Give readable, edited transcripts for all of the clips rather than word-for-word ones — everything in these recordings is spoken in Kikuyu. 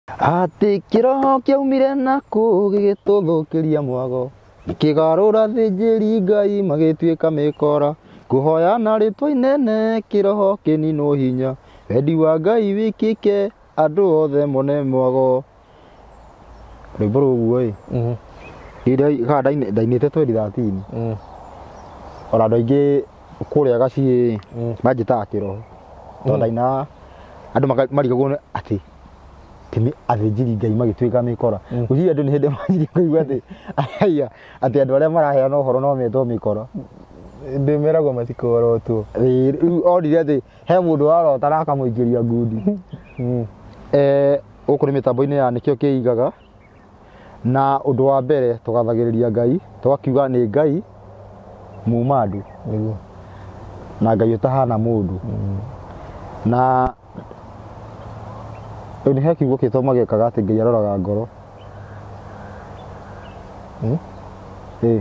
Atĩ kĩroho kĩaumire nakũ gĩgĩtũthũkĩria mwago, gĩkĩgarũra athĩnjĩri Ngai magĩtuĩka mĩkora, kũhoya na rĩtwa inene kĩroho kĩninwo hinya, wendi wa Ngai wĩkĩke andũ othe mone mwago. Rwĩmbo rũu ũguo ĩ, kana ndainĩte 2013 ona andũ aingĩ kũrĩa gaciĩ manjĩtaga kĩroho tondũ ndainaga andũ marigagwo atĩ athĩnjĩri Ngai magĩtuĩka mĩkora. Ngwĩciria andũ nĩ hĩndĩ manjirie kũigua atĩ aya atĩ andũ arĩa maraheana ũhoro no metwo mĩkora. Ndĩmeragwo matikorotwo. Ĩĩ, rĩu onire atĩ he mũndũ warota na akamũikĩria ngundi. Gũkũ nĩ mĩtambo-inĩ ya nĩkĩo kĩigaga. Na ũndũ wa mbere tũgathagĩrĩria Ngai, tũgakiuga nĩ Ngai muma andũ. Nĩguo. Na Ngai ũtahana mũndũ. Na rĩu nĩ he kiugo kĩtwa magĩkaga atĩ Ngai aroraga ngoro. Ĩĩ.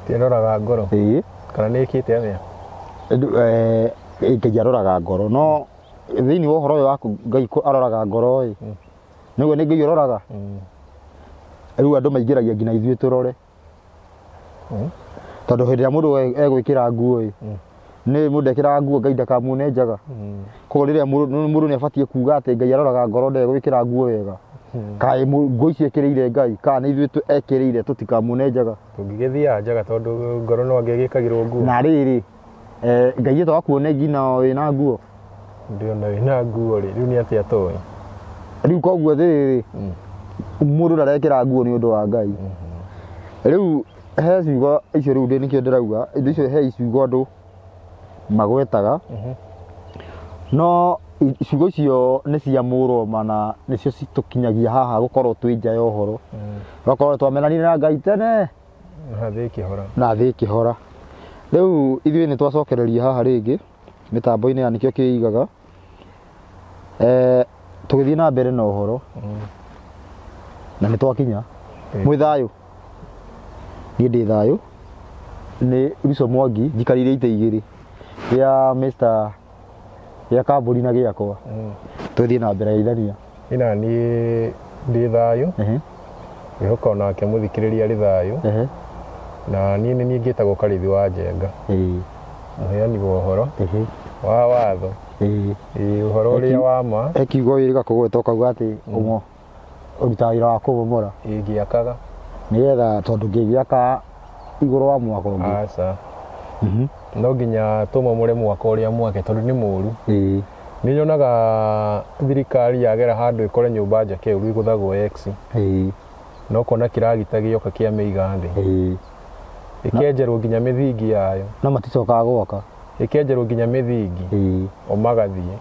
Ti aroraga ngoro. Ĩĩ. Kana nĩ ĩkĩte atĩa? Ngai aroraga ngoro no thĩinĩ wa ũhoro ũyũ waku Ngai aroraga ngoro ĩ. Nĩguo nĩ Ngai ũroraga. Rĩu andũ maingĩragia nginya ithuĩ tũrore. Tondũ hĩndĩ ĩrĩa mũndũ egwĩkĩra nguo ĩ, nĩ mũndũ ekĩraga nguo Ngai ndakamuone njaga. Koguo rĩrĩa mũndũ nĩ abatiĩ kuga atĩ Ngai aroraga ngoro ndegwĩkĩra nguo wega. Kaĩ nguo ici ekĩrĩire Ngai, kana nĩ ithuĩ ekĩrĩire tũtikamuone njaga. Tũngĩgĩthiaga njaga tondũ ngoro no angĩgĩkagĩrwo nguo. Na rĩrĩ, Ngai ĩto akuone nginya wĩna nguo. Ndĩona wĩna nguo rĩ, rĩu nĩ atĩa toĩ? Rĩu koguo rĩrĩ, mũndũ ndarekĩra nguo nĩ ũndũ wa Ngai. Rĩu he ciugo icio rĩu ndĩ nĩkĩo ndĩrauga, indo icio he ciugo andũ magwetaga, no ciugo icio nĩ cia mũroma na nĩcio citũkinyagia haha gũkorwo twĩ nja ya ũhoro. Tũgakorwo twamenanire na Ngai tene. Na thĩ ĩkĩhora. Na thĩ ĩkĩhora. Rĩu ithuĩ nĩ twacokereria haha rĩngĩ mĩtambo-inĩ ya nĩkĩo kĩigaga. Tũgĩthiĩ na mbere na ũhoro. Na nĩ twakinya. Mwĩ thayũ? Niĩ ndĩ thayũ. Nĩ Ruco Mwangi, njikarĩire itĩ igĩrĩ. Gĩa Mr. Gĩa kambũri na gĩakwa. Tũthiĩ na mbere geithania. Niĩ naniĩ ndĩ thayũ. Ngwĩhoka onake mũthikĩrĩria arĩ thayũ. Na niĩ nĩ niĩ ngĩtagwo Karĩithi wa Njenga. Mũheani wa ũhoro wa watho. Ĩĩ, ũhoro ũrĩa wa ma. He kiugo wĩrĩga kũgweta ũkauga atĩ ũrutaga wĩra wa kũmomora. Ĩĩ, ngĩakaga. Nĩgetha tondũ ngĩgĩaka igũrũ wa mwako ũngĩ. Aca. No nginya tũmomore mwako ũrĩa mwake tondũ nĩ mũru. Nĩ nyonaga thirikari yagera handũ ĩkore nyũmba njake ũru ĩgũthagwo X. Na ũkona kĩragita gĩoka kĩamĩiga thĩ. Ĩkenjerwo nginya mĩthingi yayo. No maticokaga gwaka. Ĩkenjerwo nginya mĩthingi. O magathiĩ.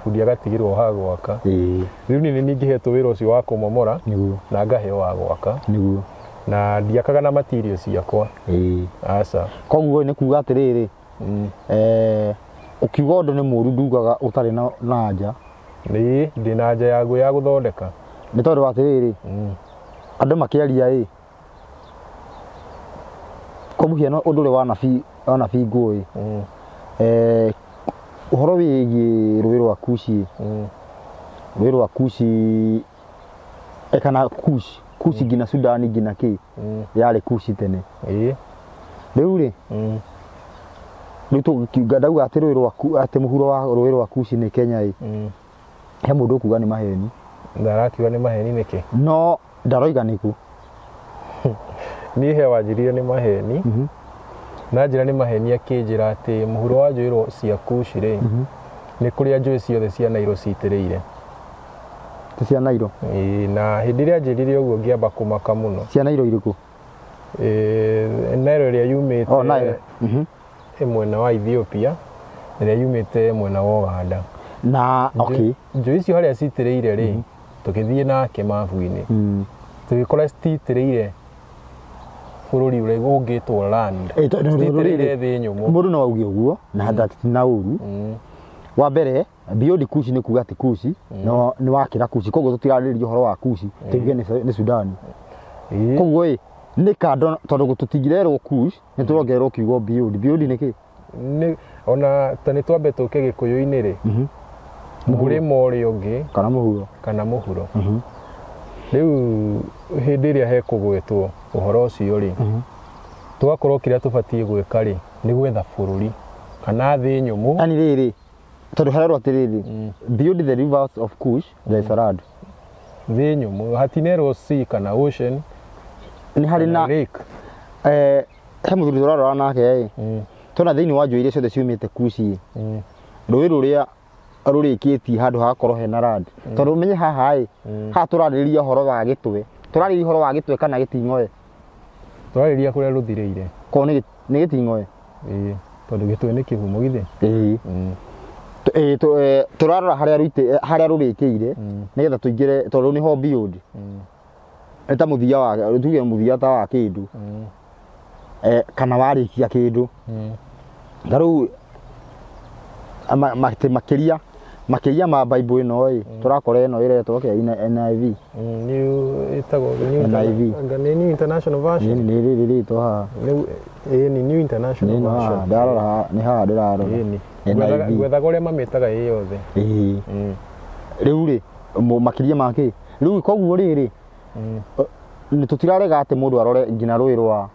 Bundi agatigĩrwo ha gwaka. Rĩu niĩ nĩ niĩ ngĩhetwo wĩra ũcio wa kũmomora na ngaheo wa gwaka. Na ndiakaga na material ciakwa. Aca. Koguo nĩ kuga atĩrĩrĩ, ũkiuga ũndũ nĩ mũru ndugaga ũtarĩ na anja. Ĩĩ, ndĩ na anja yaguo ya gũthondeka. Nĩ tondũ atĩrĩrĩ, andũ makĩaria ĩ, kwa mũhiano ũndũ ũrĩa wa nabii Ngũĩ, ũhoro wĩgiĩ rũĩ rwa Kushi, rũĩ rwa Kushi kana Kush, Kushi nginya Sudan nginya kĩ, yarĩ Kushi tene. Rĩu rĩ, rĩu tũngiuga ndauga atĩ rũĩ rwa atĩ mũhuro wa rũĩ rwa Kushi nĩ Kenya ĩ, he mũndũ ũkuga nĩ maheni. Na arakiuga nĩ maheni nĩkĩ? No ndaroiga nĩkũ. Niĩ he wanjĩrire nĩ maheni. Na njĩra nĩ maheni akĩnjĩra atĩ mũhuro wa njũĩ cia Kushi rĩ, nĩ kũrĩa njũĩ ciothe cia Nairo citĩrĩire. Ti cia Nairo? Ĩĩ, na hĩndĩ ĩrĩa anjĩrire ũguo ngĩamba kũmaka mũno. Cia Nairo irĩkũ? Ĩĩ, Nairo ĩrĩa yumĩte Oh, Nairo. Mwena wa Ethiopia, ĩrĩa yumĩte mwena wa Uganda. Na, okay. Njũĩ icio harĩa citĩrĩire rĩ, tũgĩthiĩ nake mabu-inĩ. Tũgĩkora cititĩrĩire bũrũri ũrĩa ũngĩtwo land. Ĩ, tondũ rĩrĩ, Cititĩrĩire thĩ nyũmũ. Mũndũ no auge ũguo na na ũru. Wa mbere, beyond Kushi nĩ kuga atĩ Kushi no nĩ wakĩra Kushi, koguo tũtirarĩrĩria ũhoro wa Kushi, tuge nĩ Sudan. Koguo ĩ, nĩ kando tondũ tũtingirerwo Kush, nĩ tũrongererwo kiugo beyond. Beyond nĩ kĩ? Nĩ, ona ta nĩ twambe tũke Gĩkũyũ-inĩ rĩ, mũrĩmo ũrĩa ũngĩ kana mũhuro, kana mũhuro. Rĩu hĩndĩ ĩrĩa hekũgwetwo ũhoro ũcio rĩ, tũgakorwo kĩrĩa tũbatiĩ gwĩka rĩ nĩ gwetha bũrũri kana thĩ nyũmũ. Yani rĩrĩ, tondũ harerwo atĩrĩrĩ, beyond the rivers of Kush there is a land. Thĩ nyũmũ hatinerwo sea kana ocean. Nĩ harĩ kana na lake. He mũthuri tũrarora nake ĩ, tona thĩinĩ wa njũĩ iria ciothe ciumĩte Kushi, rũĩ rũrĩa rũrĩkĩtie handũ hagakorwo hena land, tondũ ũmenye haha ĩ, haha tũrarĩrĩria ũhoro wa gĩtwe, tũrarĩrĩria ũhoro wa gĩtwe kana gĩting'oe? Tũrarĩrĩria kũrĩa rũthirĩire. Korwo nĩ gĩting'oe. Ĩĩ, tondũ gĩtwe nĩ kĩhumo githĩ. Ĩĩ. Tũrarora harĩa rũite, harĩa rũrĩkĩire, nĩgetha tũingĩre, tondũ nĩho beyond nĩ ta mũthia wa, tuge mũthia ta wa kĩndũ, kana warĩkia kĩndũ. Ta rĩu makĩria makĩria ma Bible ĩno ĩ, tũrakora ĩno ĩretwo kĩa NIV. New ĩtagwo New NIV. Anga nĩ New International Version. Nĩ rĩrĩ rĩtwa haha. Ĩĩ, nĩ New International Nĩ ĩno haha Version. ndarora haha, nĩ haha ndĩrarora. Ĩĩ, nĩ NIV. Ngwethaga ũrĩa mamĩtaga ĩ yothe. Ĩĩ. Rĩu rĩ, makĩria ma kĩ rĩu, koguo rĩrĩ, nĩ tũtirarega atĩ mũndũ arore nginya rũĩ rwa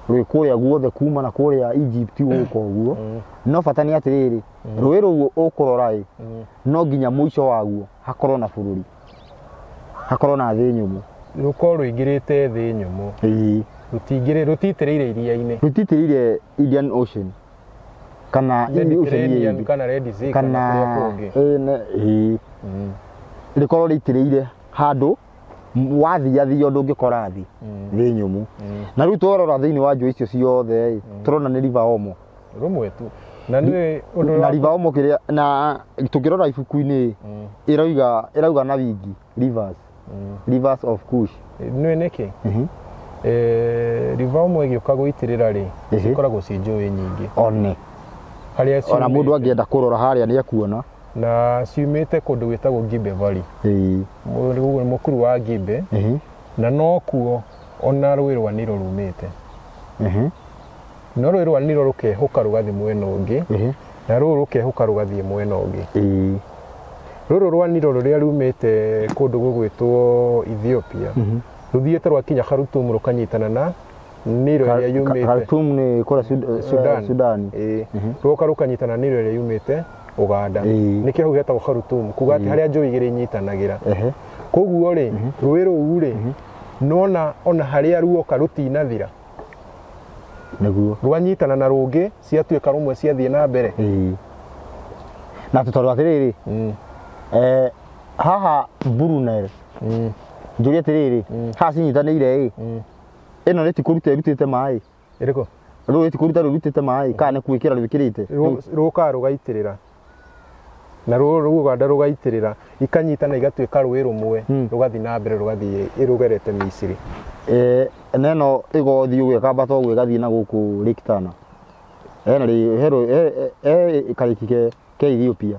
rwĩ kũrĩa guothe kuma na kũrĩa Egypt gũka ũguo, no bata nĩ atĩrĩrĩ, rũĩ rũu ũkũrora ĩ, no nginya mũico waguo hakorwo na bũrũri, hakorwo na thĩ nyũmũ. Rũkorwo rũingĩrĩte thĩ nyũmũ. Ĩĩ. Rũtingĩrĩ, rũtitĩrĩire iria-inĩ. Rũtitĩrĩire Indian Ocean kana Indian Ocean. Mediterranean ĩngĩ. Kana Red Sea kana kana kũrĩa kũngĩ. Ĩĩ, ĩĩ. Rĩkorwo rĩitĩrĩire handũ wathiathia ũndũ ũngĩkora thĩ thĩ nyũmũ. Na rĩu twarora thĩinĩ wa njũĩ icio ciothe ĩ, tũrona nĩ River Omo. Rũmwe tu na nĩ ũndũ na River Omo kĩrĩa na tũngĩrora ibuku-inĩ ĩrauga na wingi rivers, rivers of Kush. Nĩ nĩkĩ? River Omo ĩgĩũka gũitĩrĩra rĩ, cikoragwo ciĩ njũĩ nyingĩ. One harĩa ona mũndũ ciumĩte. Angĩenda kũrora harĩa nĩ ekuona. Na ciumĩte kũndũ gwĩtagwo Gibe Valley. Mũkuru wa Gibe. Na nokuo ona rũĩ rwa Nilo rumĩte. No rũĩ rwa Nilo rũkehũka rũgathiĩ mwena ũngĩ, na rũrũ rũkehũka rũgathiĩ mwena ũngĩ. Rũrũ rwa Nilo rũrĩa rumĩte kũndũ gũgwĩtwo Ethiopia, rũthiĩte rwakinya Khartoum rũkanyitana na Nilo ĩrĩa yumĩte Khartoum nĩ kũrĩa Sudan. Sudan. Ĩĩ. Rũgoka rũkanyitana na Nilo ĩrĩa yumĩte Uganda. Nĩkĩo hau hetagwo Khartoum, kuga atĩ harĩa njũĩ igĩrĩ inyitanagĩra. Koguo rĩ, rũĩ rũu rĩ, nona ona harĩa ruoka rũtinathira. Nĩguo. Rwanyitana na rũngĩ ciatuĩka rũmwe ciathiĩ na mbere. Ĩĩ. Na tondũ atĩrĩrĩ, haha Blue Nile, njũrie atĩrĩrĩ, haha cinyitanĩire ĩ, ĩno nĩ ti kũruta ĩrutĩte maĩ? Ĩrĩkũ? Rũĩ ti kũruta rũrutĩte maĩ kana nĩ gwĩkĩra rwĩkĩrĩte? Rũkaga rũgaitĩrĩra na rũrũ Uganda rũgaitĩrĩra, ikanyitana igatuĩka rũĩ rũmwe, rũgathiĩ na mbere, rũgathiĩ rũgerete Misiri. Na ĩno ĩgothiĩ ũguo ĩkambata ũguo ĩgathiĩ na gũkũ Lake Tana. Hena he he karĩki ke Ethiopia.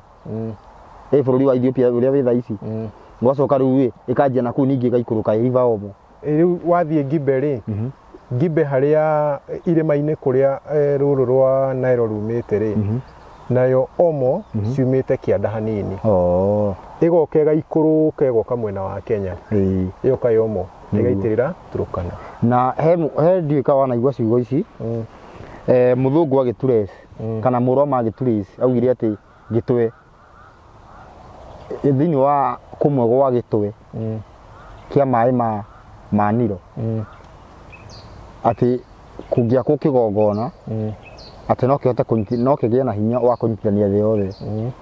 Ĩ bũrũri wa Ethiopia ũrĩa wĩ thaa ici. Gwacoka rĩu ĩ, ĩkanjia na kũu ningĩ ĩgaikũrũka ĩ River Omo. Rĩu wathiĩ Gibe rĩ, Gibe harĩa irĩma-inĩ kũrĩa rũrũ rwa Nile rumĩte rĩ, nayo Omo ciumĩte kĩanda hanini. Ĩgoka ĩgaikũrũka ĩgoka mwena wa Kenya. Ĩyo kaĩ Omo ĩgaitĩrĩra Turkana. Na he ndiũĩ kana wanaigua ciugo ici. Mũthũngũ agĩtures kana mũroma agĩtures augire atĩ gĩtwe thĩinĩ wa kũmwe gwa gĩtwe kĩa maĩ ma Nilo, atĩ kũngĩakwo kĩgongona, atĩ no kĩhote no kĩgĩe na hinya wa kũnyitithania thĩ yothe.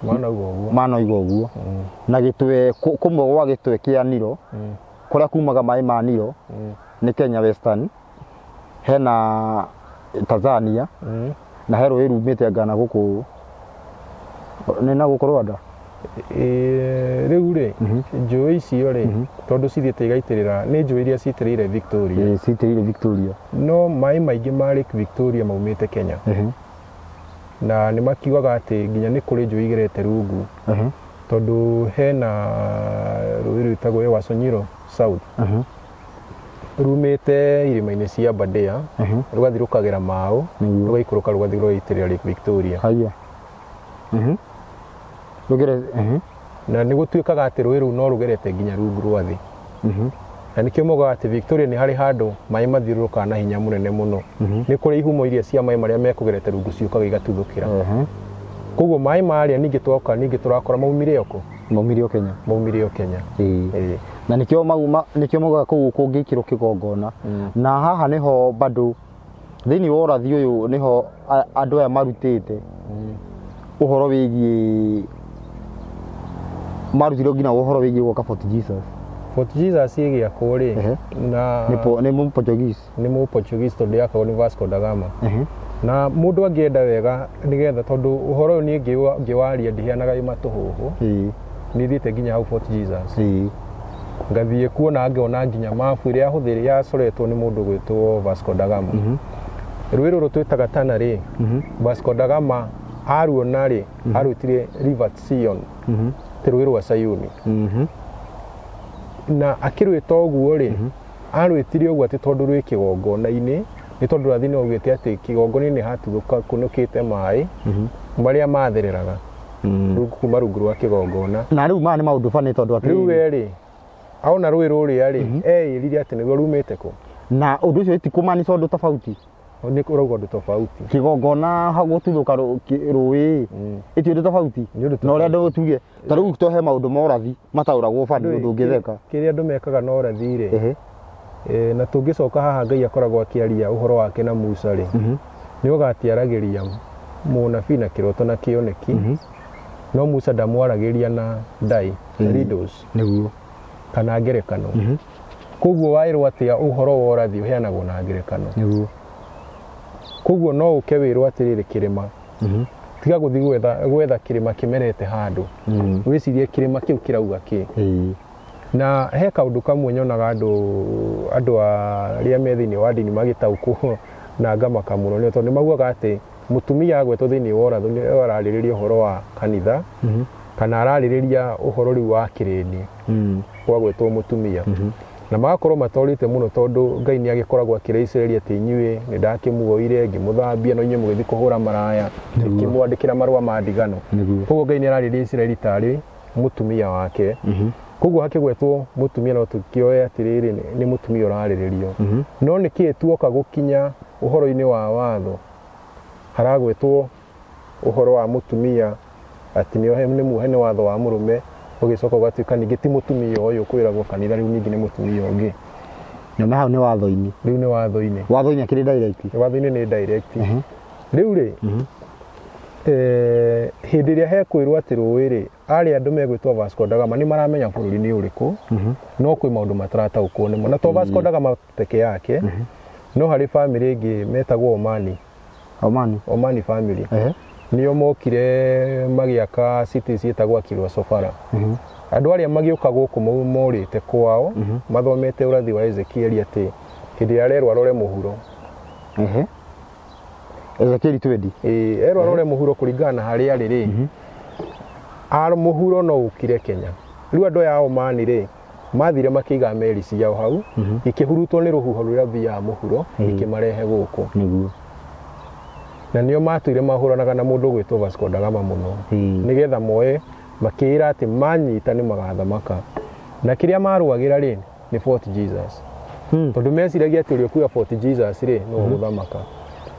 Manauga ũguo. Manoiga ũguo. Na gĩtwe kũmwe gwa gĩtwe kĩa Nilo, kũrĩa kumaga maĩ ma Nilo, nĩ Kenya Western, hena Tanzania, na he rũĩ rumĩte Ghana gũkũ nĩ na gũkũ Rwanda. Rĩu rĩ, njũĩ icio rĩ, tondũ cithiĩte igaitĩrĩra, nĩ njũĩ iria citĩrĩire Victoria. Ĩĩ, citĩrĩire Victoria. No maĩ maingĩ ma Lake Victoria maumĩte Kenya. Na nĩ makiugaga atĩ nginya nĩ kũrĩ njũĩ igerete rungu, tondũ hena rũĩ rwĩtagwo Ewaso Nyiro South, rumĩte irĩma-inĩ cia Aberdare, rũgathiĩ rũkagera Mau, rũgaikũrũka rũgathiĩ rũgaitĩrĩra Lake Victoria. Haya. Rũgere Na nĩ gũtuĩkaga atĩ rũĩ rũu no rũgerete nginya rungu rwa thĩ. Na nĩkĩo moigaga atĩ Victoria nĩ harĩ handũ maĩ mathiũrũrũkaga na hinya mũnene mũno. Nĩ kũrĩ ihumo iria cia maĩ marĩa mekũgerete rungu ciũkaga igatuthũkĩra. Koguo maĩ marĩa ningĩ twoka ningĩ tũrakora maumire o kũ? Maumire o Kenya. Maumire o Kenya. Ĩĩ. Na nĩkĩo mau nĩkĩo maugaga kũu kũngĩkĩrwo kĩgongona. Na haha nĩho bado thĩinĩ wa ũrathi ũyũ nĩho andũ aya marutĩte ũhoro wĩgiĩ marutire nginya ũhoro wĩgiĩ gwaka Fort Jesus. Fort Jesus ĩgĩakwo rĩ, na Nĩ mũ Portuguese. Nĩ mũ Portuguese tondũ yakagwo nĩ Vasco da Gama. Na mũndũ angĩenda wega nĩgetha tondũ ũhoro ũyũ niĩ ngĩwaria ndiheanaga wĩ matũhũhũ. Nĩ thiĩte nginya hau Fort Jesus. Ngathiĩ kuona ngona nginya mabu ĩrĩa yahũthĩrĩ yacoretwo nĩ mũndũ gwĩtwo Vasco da Gama. Rũĩ rũrũ twĩtaga Tana rĩ, Vasco da Gama aruona rĩ, arwĩtire River Sion, ti rũĩ rwa Sayuni. Na akĩrwĩta ũguo rĩ, arwĩtire ũguo atĩ tondũ rwĩ kĩgongona-inĩ, nĩ tondũ ũrathi nĩ waugĩte atĩ kĩgongona-inĩ hatuthũka kunũkĩte maĩ marĩa mathereraga kuma rungu rwa kĩgongona. Na rĩu maya nĩ maũndũ bani tondũ atĩ Rĩu we rĩ, aona rũĩ rũrĩa rĩ, eĩrire atĩ nĩruo rumĩte kũ? Na ũndũ ũcio ti kũmaanisha ũndũ tofauti. Nĩ ũrauga ũndũ tofauti. Kĩgongona gũtuthũka rũĩ, ĩti ũndũ tofauti. Nĩ ũndũ Na ũrĩa andũ tuge, ta rĩu to he maũndũ ma ũrathi mataũragwo bani ũndũ ũngĩtheka. Kĩrĩa andũ mekaga na ũrathi rĩ, na tũngĩcoka haha Ngai akoragwo akĩaria ũhoro wake na Musa rĩ, nĩ oga atĩ aragĩria mũnabii na kĩroto na kĩoneki, no Musa ndamwaragĩria na ndai, riddles. Nĩguo. Kana ngerekano. Koguo waĩrwo atĩa ũhoro wa ũrathi ũheanagwo na ngerekano. Nĩguo. Koguo no ũke wĩrwo atĩrĩrĩ kĩrĩma. Tiga gũthiĩ gwetha kĩrĩma kĩmerete handũ. Wĩcirie kĩrĩma kĩu kĩrauga kĩ. Na he kaũndũ kamwe nyonaga andũ arĩa me thĩinĩ wa ndini magĩtaũkwo na ngamaka mũno nĩ tondũ nĩ maugaga atĩ mũtumia agwetwo thĩinĩ wa ũrathi nĩ ararĩrĩria ũhoro wa kanitha, kana ararĩrĩria ũhoro rĩu wa kĩrĩndĩ gwagwetwo mũtumia. Na magakorwo matorĩte mũno tondũ Ngai nĩ agĩkoragwo akĩra Isiraeli atĩ inyuĩ nĩ ndakĩmuoire ngĩmũthambia no inyuĩ mũgĩthiĩ kũhũra maraya, ngĩmwandĩkĩra marũa ma ndigano. Koguo Ngai nĩ ararĩrĩria Isiraeli tarĩ mũtumia wake. Koguo hakĩgwetwo mũtumia no tũkĩoe atĩrĩrĩ nĩ mũtumia ũrarĩrĩrio. No nĩkĩĩ tuoka gũkinya ũhoro-inĩ wa watho haragwetwo ũhoro wa mũtumia atĩ nĩ muohe nĩ watho wa mũrũme, ũgĩcoka ũgatuĩka ningĩ ti mũtumia ũyũ kwĩragwo kanitha rĩu ningĩ nĩ mũtumia ũngĩ. Na hau nĩ watho-inĩ. Rĩu nĩ watho-inĩ. Watho-inĩ akĩrĩ direct. Watho-inĩ nĩ direct. Rĩu rĩ, hĩndĩ ĩrĩa hekwĩrwo atĩ rũĩ rĩ, arĩa andũ megwĩtwo Vasco da Gama nĩ maramenya bũrũri nĩ ũrĩkũ, no kwĩ maũndũ matarataũkwo nĩmo. Na to Vasco da Gama peke yake, no harĩ family ĩngĩ metagwo Omani. Omani. Omani family. Nĩo mokire magĩaka city ciĩtagwo Kilwa Sofara. Andũ arĩa magĩũka gũkũ morĩte kwao, mathomete ũrathi wa Ezekieli atĩ hĩndĩ ĩrĩa arerwo arore mũhuro. Ezekieli 20. Ĩĩ, erwo arore mũhuro kũringana na harĩa arĩ rĩ, mũhuro no ũkire Kenya. Rĩu andũ aya a Omani rĩ, mathire makĩiga meri ciao hau, ikĩhurutwo nĩ rũhuho rũrĩa rũthiaga mũhuro, ikĩmarehe gũkũ. Na nĩo matũire mahũranaga na mũndũ ũgwĩtwo Vasco da Gama mũno. Nĩgetha moe makĩĩra atĩ manyita nĩ magathamaka. Na kĩrĩa marũagĩra rĩ, nĩ Fort Jesus. Tondũ meciragia atĩ ũrĩa ũkuoya Fort Jesus rĩ, nĩwe ũgũthamaka.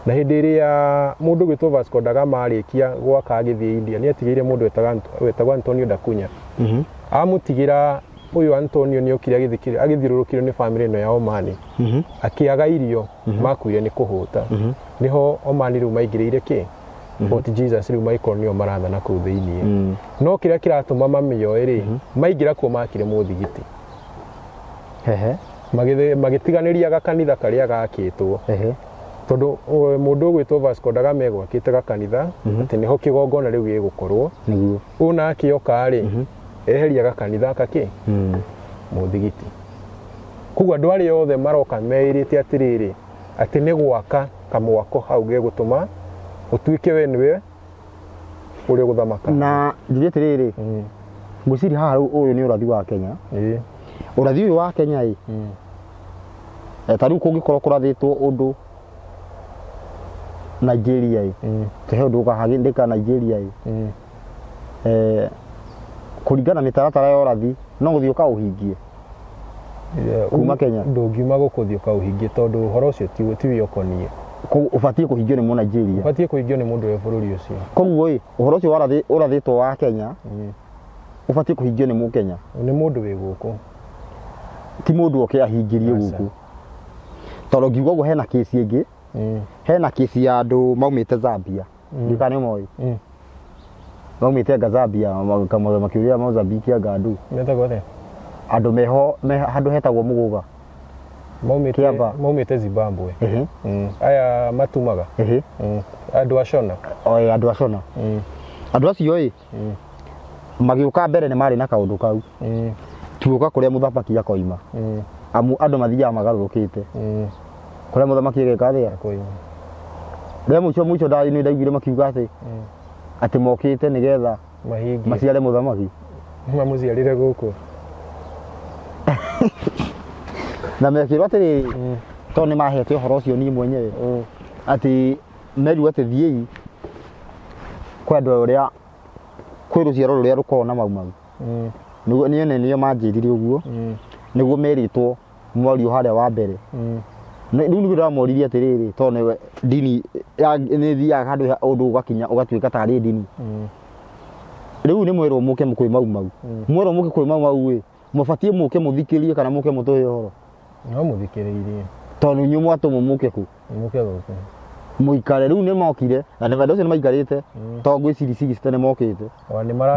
Na hĩndĩ ĩrĩa mũndũ ũgwĩtwo Vasco da Gama arĩkia gwaka agĩthiĩ India, nĩ atigĩire mũndũ wetagwo Antonio da Cunha. Amũtigĩra ũyũ Antonio nĩ okire agĩthiũrũrũkĩrio nĩ family ĩno ya Omani. Akĩaga irio, makuire nĩ kũhũta. Nĩho Omani rĩu maingĩrĩire kĩ? Fort Jesus rĩu magĩkorwo nĩo marathana kũu thĩiniĩ. No kĩrĩa kĩratũma mamĩoe rĩ, maingĩra kuo makire mũthigiti. Magĩtiganĩria gakanitha karĩa gakĩtwo. Tondũ mũndũ ũgwĩtwo Vasco da Gama egwakĩte gakanitha, atĩ nĩho kĩgongona rĩu gĩgũkorwo. Ũyũ nake oka rĩ, eheria gakanitha gaka kĩ? Mũthigiti. Koguo andũ arĩa othe maroka meĩrĩte atĩrĩrĩ, atĩ nĩ gwaka kamwako hau gegũtũma ũtuĩke we nĩwe ũrĩa ũgũthamaka. Na njuge atĩrĩrĩ, ngwĩciria haha rĩu ũyũ nĩ ũrathi wa Kenya. Ũrathi ũyũ wa Kenya ĩ, ta rĩu kũngĩkorwo kũrathĩtwo ũndũ Nigeria ĩ, he ũndũ ũkahandĩka Nigeria ĩ, kũringana na mĩtaratara ya ũrathi no gũthiĩ ũkaũhingie. Kuma Kenya? Ndũngiuma gũkũ thiĩ ũkaũhingie tondũ ũhoro ũcio tiwe ũkoniĩ. Ũbatiĩ kũhingio nĩ Mũnigeria. Ũbatiĩ kũhingio nĩ mũndũ wa bũrũri ũcio. Koguo ĩ, ũhoro ũcio ũrathĩtwo wa Kenya, ũbatiĩ kũhingio nĩ Mũkenya. Nĩ mũndũ wĩ gũkũ. Ti mũndũ oke ahingĩrie gũkũ. Tondũ ngiuga ũguo hena kesi ĩngĩ, hena kesi ya andũ maumĩte Zambia. Ndiũĩ kana nĩ ũmoĩ. Maumĩte anga Zambia, makĩũrĩra Mozambique anga andũ. Metagwo atĩa? Andũ meho, handũ hetagwo Mũgũga. Kĩamba. Maumĩte Zimbabwe. Aya matumaga. Andũ a Shona. Oe, andũ a Shona. Andũ acio ĩ, magĩũka mbere nĩ marĩ na kaũndũ kau. Tuoka kũrĩa mũthamaki akoima. Amu andũ mathiaga magarũrũkĩte. Kũrĩa mũthamaki ageka atĩa? Akoima. Rĩa mũico mũico nĩ ndaiguire makiuga atĩ atĩ mokĩte nĩgetha mahingie maciare mũthamaki. Mamũciarire gũkũ. Na mekĩrwo atĩrĩrĩ, tondũ nĩ mahete ũhoro ũcio niĩ mwenyewe, atĩ merirwo atĩ thiĩi kwĩ andũ arĩa, kwĩ rũciaro rũrĩa rũkoragwo na mau mau. Nĩguo niĩ nĩo manjĩrire ũguo, nĩguo merĩtwo mwario harĩa wa mbere. Rĩu nĩguo ndamoririe atĩrĩrĩ, tondũ nĩwe ndini nĩ ĩthiaga handũ ũndũ ũgakinya ũgatuĩka tarĩ ndini. Rĩu nĩ mwerwo mũke kwĩ mau mau. Mwerwo mũke kwĩ mau mau ĩ, mũbatiĩ mũke mũthikĩrie kana mũke mũtũhe ũhoro? No mũthikĩrĩirie. Tondũ inyuĩ mwatũmwo mũke kũ? Mũke gũkũ. Mũikare, rĩu nĩ mokire, na nĩ andũ acio nĩ maikarĩte, tondũ ngwĩciria sixty nĩ mokĩte.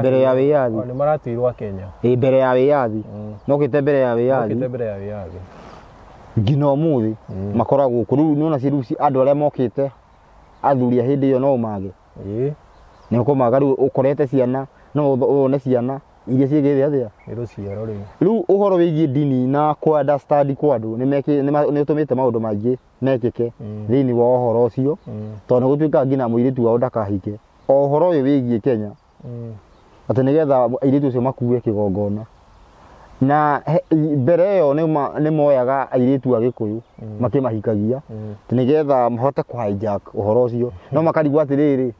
Mbere ya wĩyathi. Nĩ maratuirwo a Kenya. Ĩ, mbere ya wĩyathi. Mokĩte mbere ya wĩyathi. Mokĩte mbere ya wĩyathi. Nginya ũmũthĩ makoragwo gũkũ. Rĩu nĩ wona rĩu andũ arĩa mokĩte athuri a hĩndĩ ĩyo no ũmage. Nĩ ũkũmaga rĩu ũkorete ciana, no wone ciana iria ciĩgĩte atĩa? Nĩ rũciaro rĩu. Rĩu ũhoro wĩgiĩ ndini na kũ understand kwa andũ nĩ ũtũmĩte maũndũ maingĩ mekĩke thĩinĩ wa ũhoro ũcio, tondũ nĩ gũtuĩkaga nginya mũirĩtu wao ndakahike. O ũhoro ũyũ wĩgiĩ Kenya, atĩ nĩgetha airĩtu acio makue kĩgongona. Na mbere ĩyo nĩ moyaga airĩtu a Gĩkũyũ makĩmahikagia, atĩ nĩgetha mahote kũ hijack ũhoro ũcio. No makarigwo atĩrĩrĩ,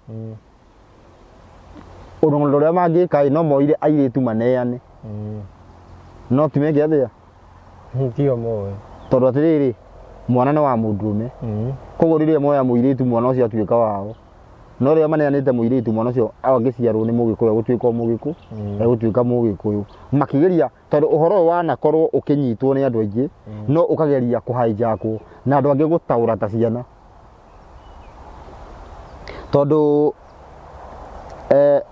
ũndũ ũrĩa mangĩka ĩ, no moire airĩtu maneane. No ti meke atĩa? Tio moe. Tondũ atĩrĩrĩ, mwana nĩ wa mũndũrũme. Koguo rĩrĩa moya mũirĩtu, mwana ũcio atuĩka wao. No rĩrĩa maneanĩte mũirĩtu, mwana ũcio angĩciarwo nĩ Mũgĩkũyũ, egũtuĩka o Mũgĩkũyũ, egũtuĩka Mũgĩkũyũ. Makĩgeria, tondũ ũhoro ũyũ wanakorwo ũkĩnyitwo nĩ andũ aingĩ, no ũkageria kũ-hijackwo na andũ angĩ gũtaũra ta ciana. Tondũ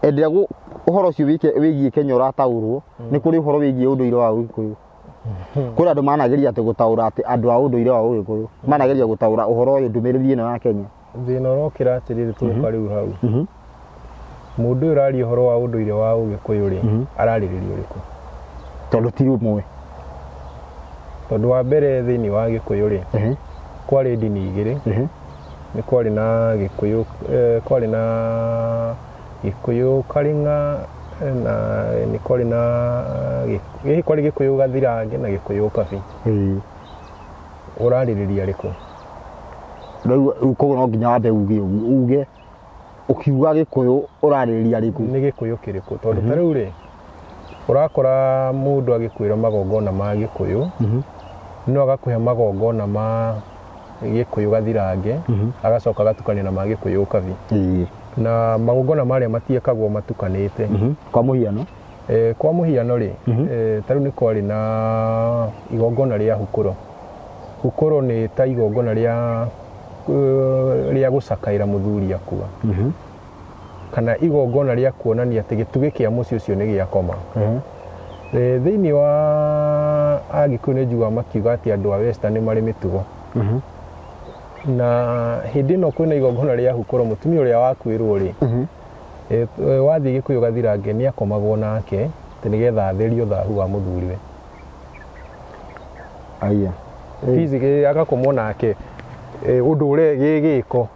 hĩndĩ ĩrĩa ũhoro ũcio wĩgiĩ Kenya ũrataũrwo, nĩ kũrĩ ũhoro wĩgiĩ ũndũire wa Ũgĩkũyũ. Kũrĩ andũ manageria atĩ gũtaũra atĩ andũ a ũndũire wa Ũgĩkũyũ manageria gũtaũra ũhoro ũyũ, ndũmĩrĩri ĩno ya Kenya. Thĩna ũrokĩra atĩrĩrĩ, tũka rĩu hau. Mũndũ ũyũ ũraria ũhoro wa ũndũire wa Ũgĩkũyũ rĩ, ararĩrĩria ũrĩkũ? Tondũ ti ũmwe. Tondũ wa mbere thĩinĩ wa Gĩkũyũ rĩ, kwarĩ ndini igĩrĩ. Nĩ kwarĩ na Gĩkũyũ, kwarĩ na Gĩkũyũ Karing'a, na nĩ kwarĩ na kwarĩ Gĩkũyũ Gathirange na Gĩkũyũ Kabi. Ũrarĩrĩria rĩkũ? Rĩu koguo no nginya wambe uge ũguo, uge ũkiuga Gĩkũyũ ũrarĩrĩria rĩkũ? Nĩ Gĩkũyũ kĩrĩkũ? Tondũ ta rĩu rĩ, ũrakora mũndũ agĩkwĩra magongona ma Gĩkũyũ, no agakũhe magongona ma Gĩkũyũ Gathirange, agacoka agatukania na ma Gĩkũyũ Kabi. Na magongona marĩa matiĩkagwo matukanĩte. Kwa mũhiano? Kwa mũhiano rĩ, ta rĩu nĩ kwarĩ na igongona rĩa hukũro. Hukũro nĩ ta igongona rĩa gũcakaĩra mũthuri akua. Kana igongona rĩa kuonania atĩ gĩtugĩ kĩa mũciĩ ũcio nĩ gĩakoma. Thĩinĩ wa Agĩkũyũ nĩ njiguaga makiuga atĩ andũ a Western nĩ marĩ mĩtugo. Na hĩndĩ ĩno kwĩna igongona rĩa hukũro, mũtumia ũrĩa wakuĩrwo rĩ, wathiĩ Gĩkũyũ Gathirange nĩ akomagwo nake atĩ nĩgetha atherio thahu wa mũthuriwe. Aya. Physically agakomwo nake, ũndũ ũrĩa gĩ gĩko.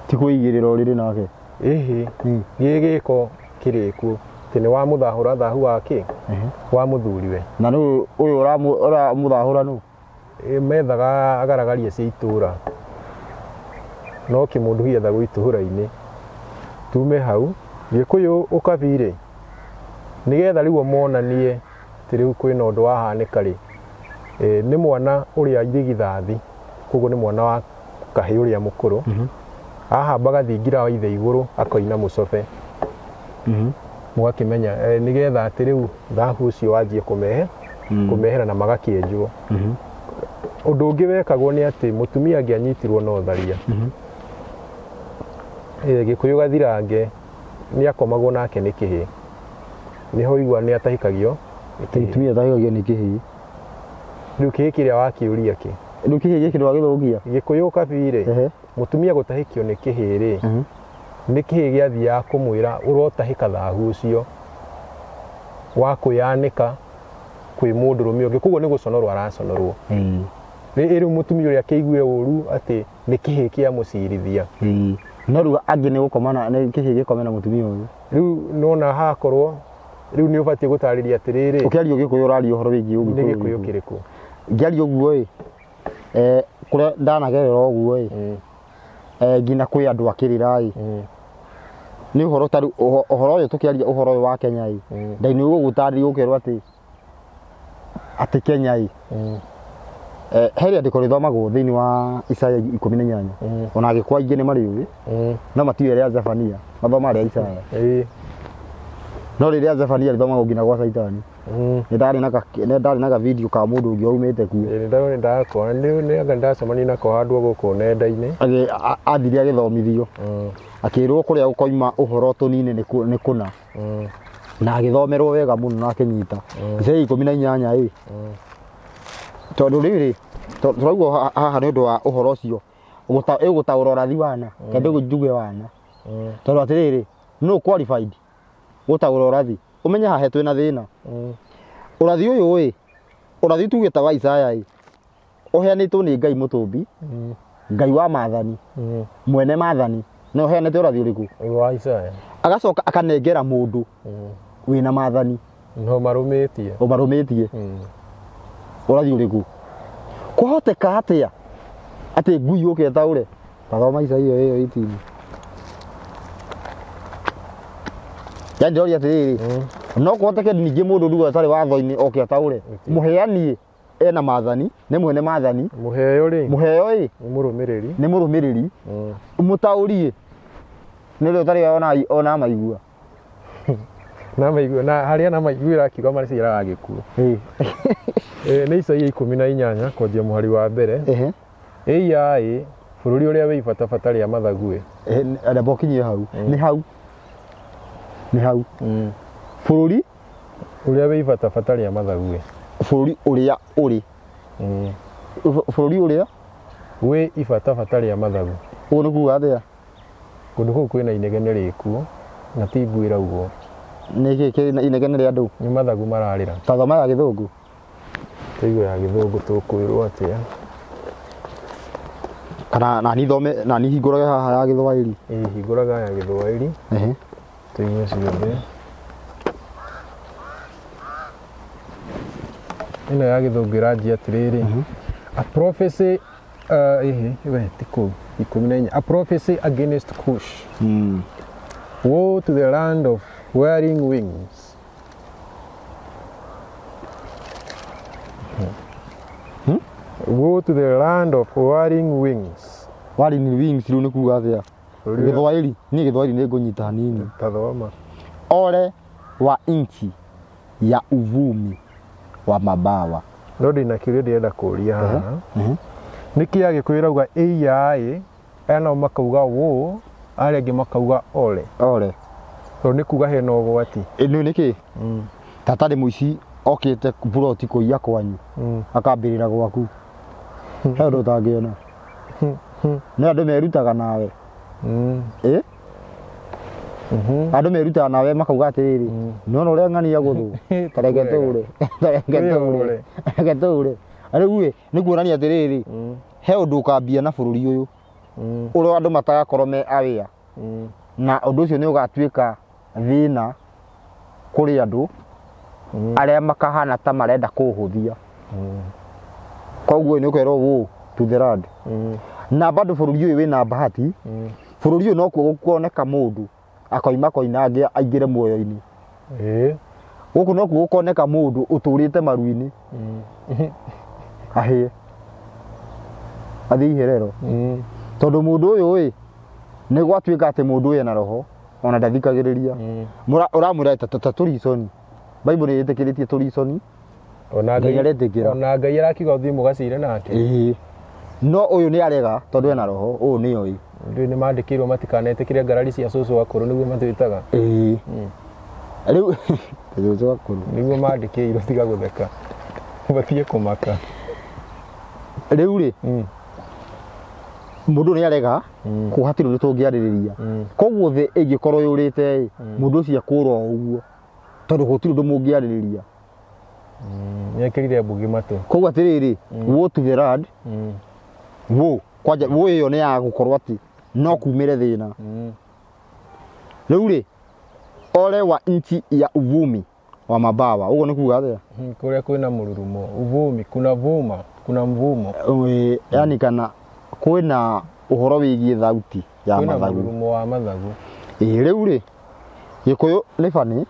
Ti kũigĩrĩra ũrĩrĩ nake? Ĩhĩ, gĩ gĩko kĩrĩku atĩ nĩ wamũthahũra thahu wa kĩ? Wa mũthuriwe. Na nũ ũyũ ũramũthahũra nũ? Methaga agaragaria cia itũra, no kĩmũndũ gĩethagwo itũra-inĩ. Tume hau Gĩkũyũ Ũkabi rĩ, nĩgetha rĩu monanie atĩ rĩu kwĩna ũndũ wahanĩka rĩ, Nĩ mwana ũrĩa irigithathi, koguo nĩ mwana wa kahĩĩ ũrĩa mũkũrũ. Ahambaga thingira wa ithe igũrũ akoina mũcobe. Mũgakĩmenya nĩgetha atĩ rĩu thahu ũcio wanjie kũmehera na magakĩenjwo. Ũndũ ũngĩ wekagwo nĩ atĩ mũtumia angĩanyitirwo na ũtharia, Gĩkũyũ gathirange nĩ akomagwo nake nĩ kĩhĩĩ. Nĩho ũigua nĩ atahĩkagio nĩ kĩhĩĩ. Mũtumia atahĩkagio nĩ kĩhĩĩ. Rĩu kĩhĩĩ kĩrĩa wakĩũria kĩ? Rĩu kĩhĩĩ gĩkĩ ndwagĩthũkia? Gĩkũyũ kabirĩ, mũtumia gũtahĩkio nĩ kĩhĩĩ rĩ, nĩ kĩhĩĩ gĩathiaga kũmwĩra ũrotahĩka thahu ũcio wa kwĩyanĩka kwĩ mũndũrũme ũngĩ, koguo nĩ gũconorwo araconorwo. Rĩu mũtumia ũrĩa akĩigue ũru atĩ nĩ kĩhĩĩ kĩamũcirithia. No rĩu angĩ nĩ gũkomana, nĩ kĩhĩĩ gĩkome na mũtumia ũyũ. Rĩu nona hakorwo rĩu nĩ ũbatiĩ gũtarĩria atĩrĩrĩ. Ũkĩaria Gĩkũyũ ũraria ũhoro wĩgiĩ Ũgĩkũyũ. Nĩ Gĩkũyũ kĩrĩkũ? Ngĩaria ũguo ĩ, kũrĩa ndanagerera ũguo ĩ, nginya kwĩ andũ akĩrĩra ĩ, nĩ ũhoro ta rĩu ũhoro ũyũ tũkĩaria ũhoro ũyũ wa Kenya ĩ, Ngai nĩ ũgũgũtarĩria ũkerwo atĩ Kenya ĩ, he rĩandĩko rĩthomagwo thĩinĩ wa Isaya 18. Ona angĩkorwo aingĩ nĩ marĩũĩ, no matiũĩ rĩa Zefania, mathomaga rĩa Isaya. No rĩrĩa Zefania rĩthomagwo nginya gwa Caitani. Nĩ ndarĩ na ka video ka mũndũ ũngĩ waumĩte kuo. Nĩ ndakona, nĩ ndacemania nako handũ gũkũ nenda-inĩ. Athire agĩthomithio. Akĩrwo kũrĩa gũkoima ũhoro tũnini nĩ kũna. Na agĩthomerwo wega mũno na akĩnyita. Isaya 18 ĩ. Tondũ rĩu rĩ, tũraigua haha nĩ ũndũ wa ũhoro ũcio. Ĩgũtaũra ũrathi wana, kende njuge wana. Tondũ atĩrĩrĩ, no qualified gũtaũra ũrathi. Ũmenye haha twĩna thĩna. Ũrathi ũyũ ĩ, ũrathi tuge ta wa Isaya ĩ, ũheanĩtwo nĩ Ngai mũtũmbi, Ngai wa maathani, mwene maathani. No ũheanĩte ũrathi ũrĩkũ? Wa Isaya. Agacoka akanengera mũndũ wĩna maathani. No marũmĩtie. Ũmarũmĩtie. Ũrathi ũrĩkũ? Kwahoteka atĩa atĩ ngui yũke ĩtaũre? Tathoma Isaya ĩyo 18. Yani ndĩroria atĩrĩrĩ, no kũhoteke ningĩ mũndũ rĩu atarĩ watho-inĩ oke ataũre. Mũheani ena maathani, nĩ mwene maathani. Mũheo rĩ? Mũheo ĩ? Nĩ mũrũmĩrĩri. Nĩ mũrũmĩrĩri. Mũtaũri ĩ? Nĩ ũrĩa ũtarĩ ona maigua. Na maigua, na harĩa na maiguĩra akiuga maciaraga gĩkuũ. Nĩ Isaia 18 kwanjia mũhari wa mbere. Ĩiya ĩ, bũrũri ũrĩa wĩ ibatabata rĩa mathagu ĩ. Ramba ũkinyie hau. Nĩ hau. Nĩ hau. Bũrũri ũrĩa wĩ ibatabata rĩa mathagu ĩ. Bũrũri ũrĩa ũrĩ. Bũrũri ũrĩa wĩ ibatabata rĩa mathagu. Ũguo nĩ kuga atĩa? Kũndũ kũu kwĩna inegene rĩkuo na ti ngui ĩraugwo. Nĩ kĩ kĩ inegene rĩa andũ? Nĩ mathagu mararĩra. Ta thoma ya Gĩthũngũ. Tũigue ya Gĩthũngũ tũkwĩrwo atĩa? Kana nani thome, nani hingũrage haha ya Gĩthwaĩri? Ĩĩ, hingũraga ya Gĩthwaĩri. Tũigue ciothe. Ĩno ya Gĩthũngũ ĩranjia atĩrĩrĩ. A prophecy, we ti kũu, 14. A prophecy against Cush. Woe to the land of wearing wings. Woe to the land of wearing wings. Wearing wings rĩu nĩ kuga atĩa? Gĩthwaĩri, niĩ Gĩthwaĩri nĩ ngũnyita hanini. Tathoma. Ole wa nchi ya uvumi wa mabawa. No ndĩna kĩũria ndĩrenda kũũria haha. Nĩkĩ Agĩkũyũ ĩrauga ĩiya ĩ, aya nao makauga wũ, arĩa angĩ makauga ole. Ole. Tondũ nĩ kuga hena ũgwati. Ĩno nĩkĩ? Tata nĩ mũici okĩte buroti kũiya kwanyu. Akambĩrĩra gwaku. He ũndũ ũtangĩona. Nĩ andũ merutaga nawe. Andũ merutaga nawe makauga atĩrĩrĩ, nĩwona ũrĩa ng'ania gũthũ? Ta reke tũũre. Ta reke tũũre. Reke tũũre. Rĩu ĩ, nĩ kuonania atĩrĩrĩ, he ũndũ ũkambia na bũrũri ũyũ. Ũrĩa andũ matagakorwo me aware. Na ũndũ ũcio nĩ ũgatuĩka thĩna kũrĩ andũ arĩa makahana ta marenda kũũhũthia. Koguo nĩ ũkerwo woe to the land. Na bado bũrũri ũyũ wĩna bahati, bũrũri ũyũ nokuo gũkoneka mũndũ akoima koinange aingĩre muoyo-inĩ. Gũkũ nokuo gũkoneka mũndũ ũtũrĩte maru-inĩ. Ahĩe athiĩ iherero. Tondũ mũndũ ũyũ ĩ nĩ gwatuĩka atĩ mũndũ ũyũ ena roho ona ndathikagĩrĩria. Ũramwĩra ta tũriconi. Bible nĩ ĩtĩkĩrĩtie tũriconi. Ona Ngai aretĩkĩra. Ona Ngai arakiuga ũthiĩ mũgacire nake. Ĩĩ. No ũyũ nĩ arega tondũ ena roho, ũyũ nĩ oĩ. Rĩu nĩ mandĩkĩirwo matikanetĩkĩre ngarari cia cũcũ akũrũ nĩguo matwĩtaga. Ĩĩ. Rĩu cũcũ akũrũ. Nĩguo mandĩkĩirwo tiga gũtheka. Ũbatiĩ kũmaka. Rĩu rĩ, mũndũ nĩ arega kũ hatirĩ ũndũ tũngĩarĩrĩria. Koguo thĩ ĩngĩkorwo yũrĩte ĩ, mũndũ ũcio akũra o ũguo tondũ gũtirĩ ũndũ mũngĩarĩrĩria. Nĩekĩrire mbugi matũ. Koguo atĩrĩrĩ, woe to the land, woe kwanja woe ĩyo nĩ ya gũkorwo atĩ no kumĩre thĩna. Rĩu rĩ, ole wa nchi ya uvumi wa mabawa, ũguo nĩ kuga atĩa? Kũrĩa kwĩna mũrurumo, uvumi, kuna vuma, kuna mvumo. Yani kana kwĩna ũhoro wĩgiĩ thauti ya Kwĩna mathagu. mũrurumo wa mathagu. Ĩĩ rĩu rĩ, Gĩkũyũ nĩ bani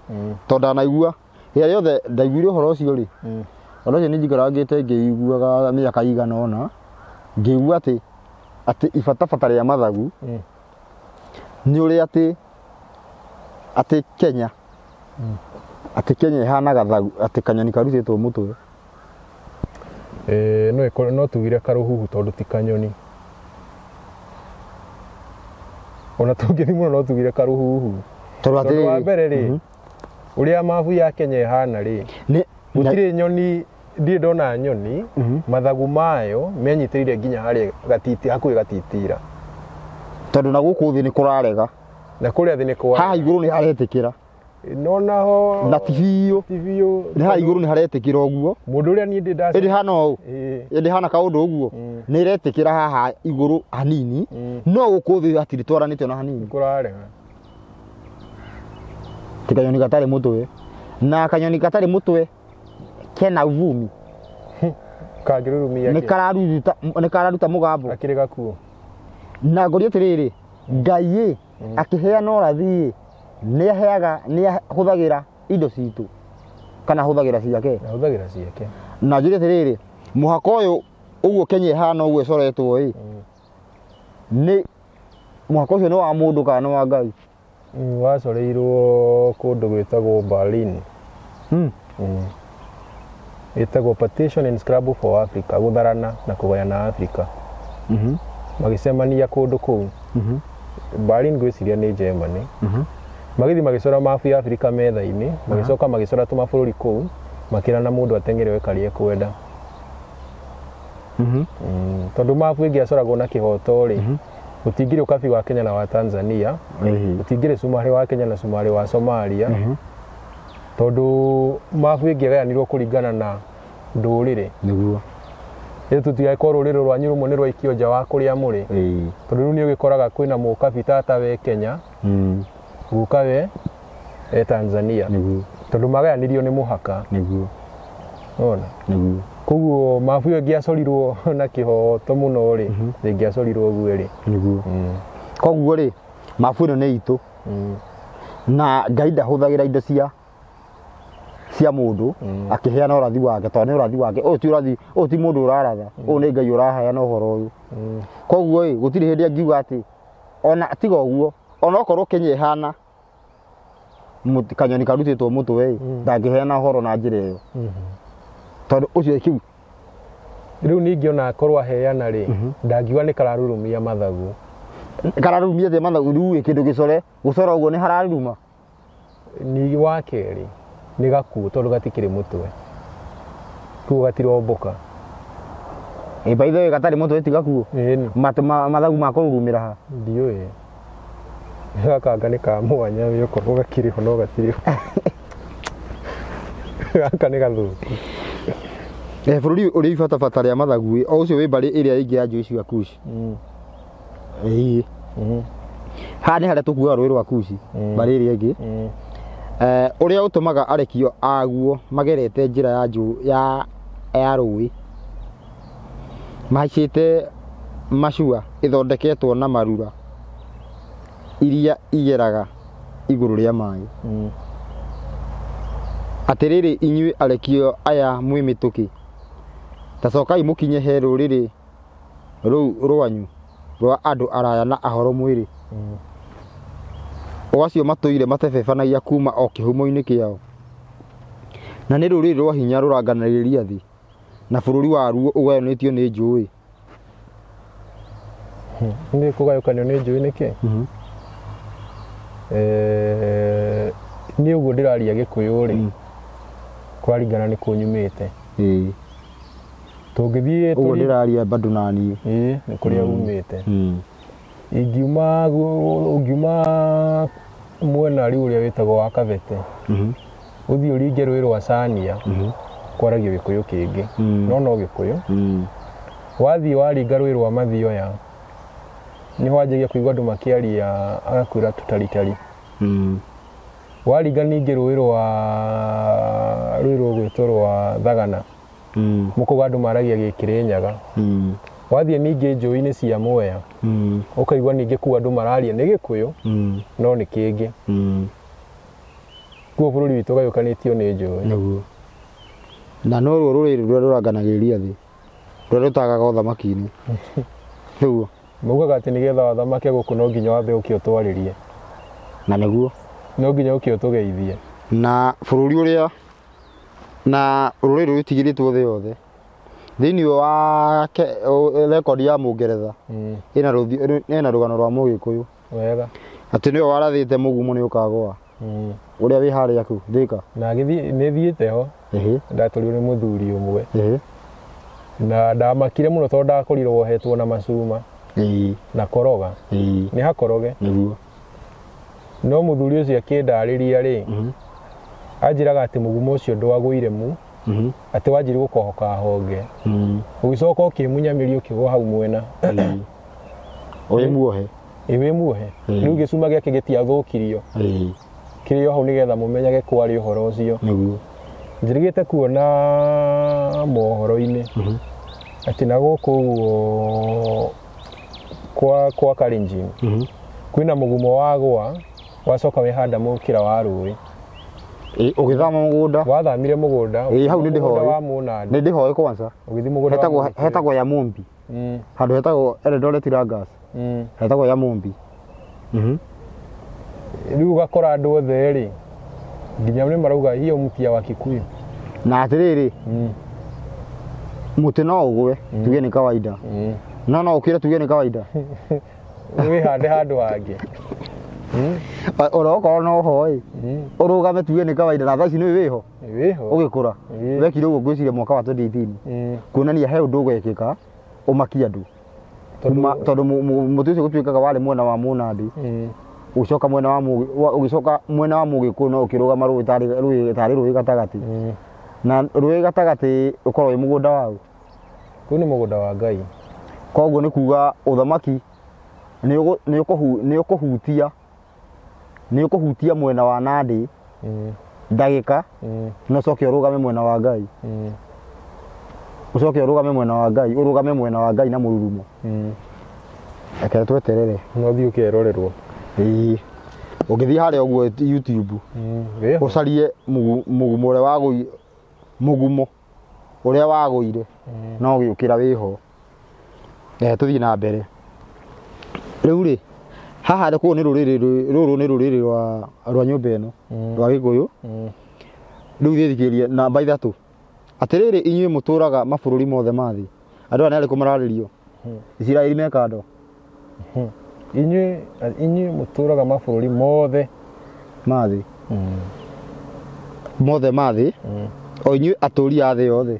tondũ ndanaigua rĩrĩa rĩothe ndaiguire ũhoro ũcio rĩ, ũhoro ũcio nĩ njikarangĩte ngĩiguaga mĩaka igana ũna, ngĩigua atĩ atĩ ibatabata rĩa mathagu nĩ ũrĩa atĩ atĩ Kenya atĩ Kenya ĩhana gathagu atĩ kanyoni karutĩtwo mũtwe. No ĩkorwo no tugire karũhuhu tondũ ti kanyoni. Ona tũngĩthiĩ mũno no tugire karũhuhu. Tondũ Tondũ wa atĩrĩrĩ, mbere rĩ, ũrĩa mabu ya Kenya ĩhana rĩ, nĩ gũtirĩ nyoni, ndirĩ ndona nyoni, mathagu mayo menyitĩrĩire nginya harĩa gatiti, hakuhĩ gatitira. Tondũ na gũkũ thĩ nĩ kũrarega. Na kũrĩa thĩ nĩ kũrarega. Haha igũrũ nĩ haretĩkĩra. No naho Na ti biũ. Ti biũ. Nĩ haha igũrũ nĩ haretĩkĩra ũguo. Mũndũ ũrĩa niĩ ndĩ ndaca- Ĩndĩ hana ũũ. Ĩndĩ hana kaũndũ ũguo. Nĩ ĩretĩkĩra haha igũrũ hanini. No gũkũ thĩ hatirĩ twaranĩte ona hanini. Kũrarega. Ti kanyoni gatarĩ mũtwe. Na kanyoni gatarĩ mũtwe kena uvumi. Kangĩrurumia Nĩ kĩ? kararuta, nĩ kararuta mũgambo. Akĩrĩ gakuo. Na ngũria atĩrĩrĩ, Ngai ĩ, akĩheana ũrathi ĩ, nĩ aheaga, nĩ ahũthagĩra indo citũ kana ahũthagĩra ciake? Ahũthagĩra ciake. Na njũrie atĩrĩrĩ, mũhaka ũyũ ũguo Kenya ĩhana ũguo ĩcoretwo ĩ, nĩ mũhaka ũcio nĩ wa mũndũ kana nĩ wa Ngai? Wacoreirwo kũndũ gwĩtagwo Berlin. Ĩtagwo Partition and Scramble for Africa, gũtharana na kũgayana Africa. Magĩcemania kũndũ kũu. Berlin ngwĩciria nĩ Germany. Magĩthiĩ magĩcora mabu ya Africa metha-inĩ, magĩcoka magĩcora tũmabũrũri kũu, makĩrana mũndũ ateng'ere we karĩa ekwenda. Tondũ mabu ĩngĩacoragwo na kĩhoto rĩ, gũtingĩrĩ ũkabi wa Kenya na wa Tanzania, gũtingĩrĩ cumarĩ wa Kenya na cumarĩ wa Somalia, tondũ mabu ĩngĩagayanirwo kũringana na ndũrĩrĩ. Nĩguo. Rĩu tũtigagĩkorwo rũrĩrĩ rwanyu rũmwe nĩ rwaikio nja wa kũrĩa mũrĩ. Tondũ rĩu nĩ ũgĩkoraga kwĩna mũkabi tata we Kenya, guka we e Tanzania. Nĩguo. Tondũ magayanirio nĩ mũhaka. Nĩguo. Ona. Nĩguo. Koguo mabu ĩyo ĩngĩacorirwo na kĩhoto mũno rĩ, ĩngĩacorirwo ũguo rĩ. Nĩguo. Koguo rĩ, mabu ĩno nĩ itũ. Na Ngai ndahũthagĩra indo cia mũndũ akĩheana ũrathi wake, tondũ nĩ ũrathi wake. Ũyũ ti ũrathi, ũyũ ti mũndũ ũraratha, ũyũ nĩ Ngai ũraheana ũhoro ũyũ. Koguo ĩ, gũtirĩ hĩndĩ angiuga atĩ ona tiga ũguo, ona okorwo Kenya ĩhana kanyoni karutĩtwo mũtwe ĩ, ndangĩheana ũhoro na njĩra ĩyo. Tondũ ũcio kĩu Rĩu ningĩ ona akorwo aheana rĩ, ndangiuga nĩ kararurumia mathagu. Kararurumia atĩa mathagu? Rĩu ĩ kĩndũ gĩcore, gũcora ũguo nĩ hararuruma? Ningĩ wa kerĩ nĩ gakuũ tondũ gatikĩrĩ mũtwe. Koguo gatirombũka. Ĩ, by the way, gatarĩ mũtwe ti gakuũ? Ĩni. Mathagu ma kũrurumĩra ha? Ndiũĩ. Gaka nĩ ka mwanya, okorwo gakĩrĩ ho no gatirĩ ho. Gaka nĩ gathũku. Bũrũri ũrĩ ibatabata rĩa mathagu ĩ, o ũcio wĩ mbarĩ ĩrĩa ĩngĩ ya njũĩ cia Kushi. Ĩĩ. Haha nĩ harĩa tũkuaga rũĩ rwa Kushi, mbarĩ ĩrĩa ĩngĩ. Ũrĩa ũtũmaga arekio aguo magerete njĩra ya njũ, ya, ya rũĩ. Mahaicĩte macua ĩthondeketwo na marura iria igeraga igũrũ rĩa maĩ. Atĩrĩrĩ inyuĩ arekio aya mwĩ mĩtũkĩ, Ta cokai mũkinye he rũrĩrĩ rũu rwanyu rwa andũ araya na ahoro mwĩrĩ, o acio matũire matebebanagia kuuma o kĩhumo-inĩ kĩao, na nĩ rũrĩrĩ rwa hinya rũranganagĩria thĩ, na bũrũri waruo ũgayanĩtio nĩ njũĩ. Nĩ kũgayũkanio nĩ njũĩ nĩkĩ? Niĩ ũguo ndĩraria Gĩkũyũ rĩ, kũraringana nĩ kũ nyumĩte. Tũngĩthiĩ Ũguo ndĩraria bado naniĩ. Ĩĩ, nĩ kũrĩa umĩte. Ingiuma ũngiuma mwena rĩu ũrĩa wĩtagwo wa Kabete, ũthiĩ ũringe rũĩ rwa Cania, kwaragio Gĩkũyũ kĩngĩ, no no Gĩkũyũ. Wathiĩ waringa rũĩ rwa Mathioya, nĩho wanjagia kũigua andũ makĩaria agakwĩra tũtaritari. Waringa ningĩ rũĩ rwa rũĩ rũgwĩtwo rwa Thagana, mũkauga andũ maragia Gĩkĩrĩnyaga. Wathiĩ ningĩ njũĩ-inĩ cia Mwea, ũkaigua ningĩ kũu andũ mararia nĩ Gĩkũyũ, no nĩ kĩngĩ. Kuo bũrũri witũ ũgayũkanĩtio nĩ njũĩ. Nĩguo. Na noruo rũrĩrĩ rũrĩa rũranganagĩrĩria thĩ, rũrĩa rũtagaga ũthamaki-inĩ. Nĩguo. Maugaga atĩ nĩgetha wathamake gũkũ no nginya wambe ũke ũtwarĩrie. Na nĩguo. No nginya ũke ũtũgeithie. Na bũrũri ũrĩa na rũrĩrĩ rũtigĩrĩtwo thĩ yothe thĩinĩ wa rekondi ya Mũngeretha ĩna rũgano rwa Mũgĩkũyũ. Wega. Atĩ nĩwe warathĩte mũgumo nĩ ũkagũa. Ũrĩa wĩ harĩa kũ Thĩka. Na gĩthiĩ nĩ thiĩte ho. Ndatũrirwo nĩ mũthuri ũmwe. Na ndamakire mũno tondũ ndakorirwo wohetwo na macuma. Na koroga. Nĩ hakoroge. Nĩguo. No mũthuri ũcio akĩndarĩria rĩ, anjĩraga atĩ mũgumo ũcio ndwagũire mu, atĩ wanjirie gũkohoka honge. Ũgĩcoka ũkĩmunya mĩri ũkĩgwa hau mwena. Wĩ muohe. Ĩ wĩ muohe. Rĩu gĩcuma gĩake gĩtiathũkirio. Kĩrĩ o hau nĩgetha mũmenyage kwarĩ ũhoro ũcio. Nĩguo. Njĩrĩgĩte kuona mohoro-inĩ atĩ na gũkũ ũguo kwa Kalenjin kwĩna mũgumo wagũa wacoka wehanda mũkĩra wa rũĩ. Ũgĩthama mũgũnda. Wathamire mũgũnda. Ĩ, hau nĩ ndĩhoĩ. Mũgũnda wa Mũnandĩ. Nĩ ndĩhoĩ kwanza. Ũgĩthiĩ mũgũnda wa Mũgĩkũyũ. Hetagwo ya Mumbi. Handũ hetagwo Eldoret Langas. Hetagwo ya Mumbi. Rĩu ũgakora andũ othe rĩ, nginya nĩ marauga hiyo mti ya wa Kikuyu. Na atĩrĩrĩ, mũtĩ no ũgwe, tuge nĩ kawaida. No no ũkĩre tuge nĩ kawaida. Wĩhande handũ hangĩ. Ora okorwo no ho ĩ, ũrũgame tuge nĩ kawaida na thaa ici nĩ wĩho. Wĩho. Ũgĩkũra. Wekire ũguo ngwĩciria mwaka wa 2018. Kuonania he ũndũ ũgekĩka ũmakie andũ. Tondũ mũtĩ ũcio gũtuĩkaga warĩ mwena wa Mũnandĩ. Ũgĩcoka mwena wa ũgĩcoka mwena wa Mũgĩkũyũ no ũkĩrũgama rũĩ tarĩ rũĩ gatagatĩ. Na rũĩ gatagatĩ ũkorwo wĩ mũgũnda waũ? Kũu nĩ mũgũnda wa Ngai. Koguo nĩ kuga ũthamaki nĩ nĩ ũkũhutia mwena wa Nandĩ ndagĩka na ũcoke ũrũgame mwena wa Ngai. Ũcoke ũrũgame mwena wa Ngai, ũrũgame mwena wa Ngai na mũrurumo. Reke tweterere. No thiĩ ũkerorerwo. Ĩĩ. Ũngĩthiĩ harĩa ũguo YouTube, ũcarie mũgumo ũrĩa wagũire, mũgumo ũrĩa wagũire, no ũgĩũkĩra wĩho. Tũthiĩ na mbere. Rĩu rĩ, haha kũu nĩ rũrĩrĩ, rũrũ nĩ rũrĩrĩ rwa nyũmba ĩno, rwa Gĩkũyũ. Rĩu thiĩ thikĩrĩria namba 3. Atĩrĩrĩ inyuĩ mũtũraga mabũrũri mothe ma thĩ. Andũ aya nĩ arĩkũ mararĩrio? Isiraeli me kando. Inyuĩ mũtũraga mabũrũri mothe ma thĩ. Mothe ma thĩ. O inyuĩ atũũri a thĩ yothe.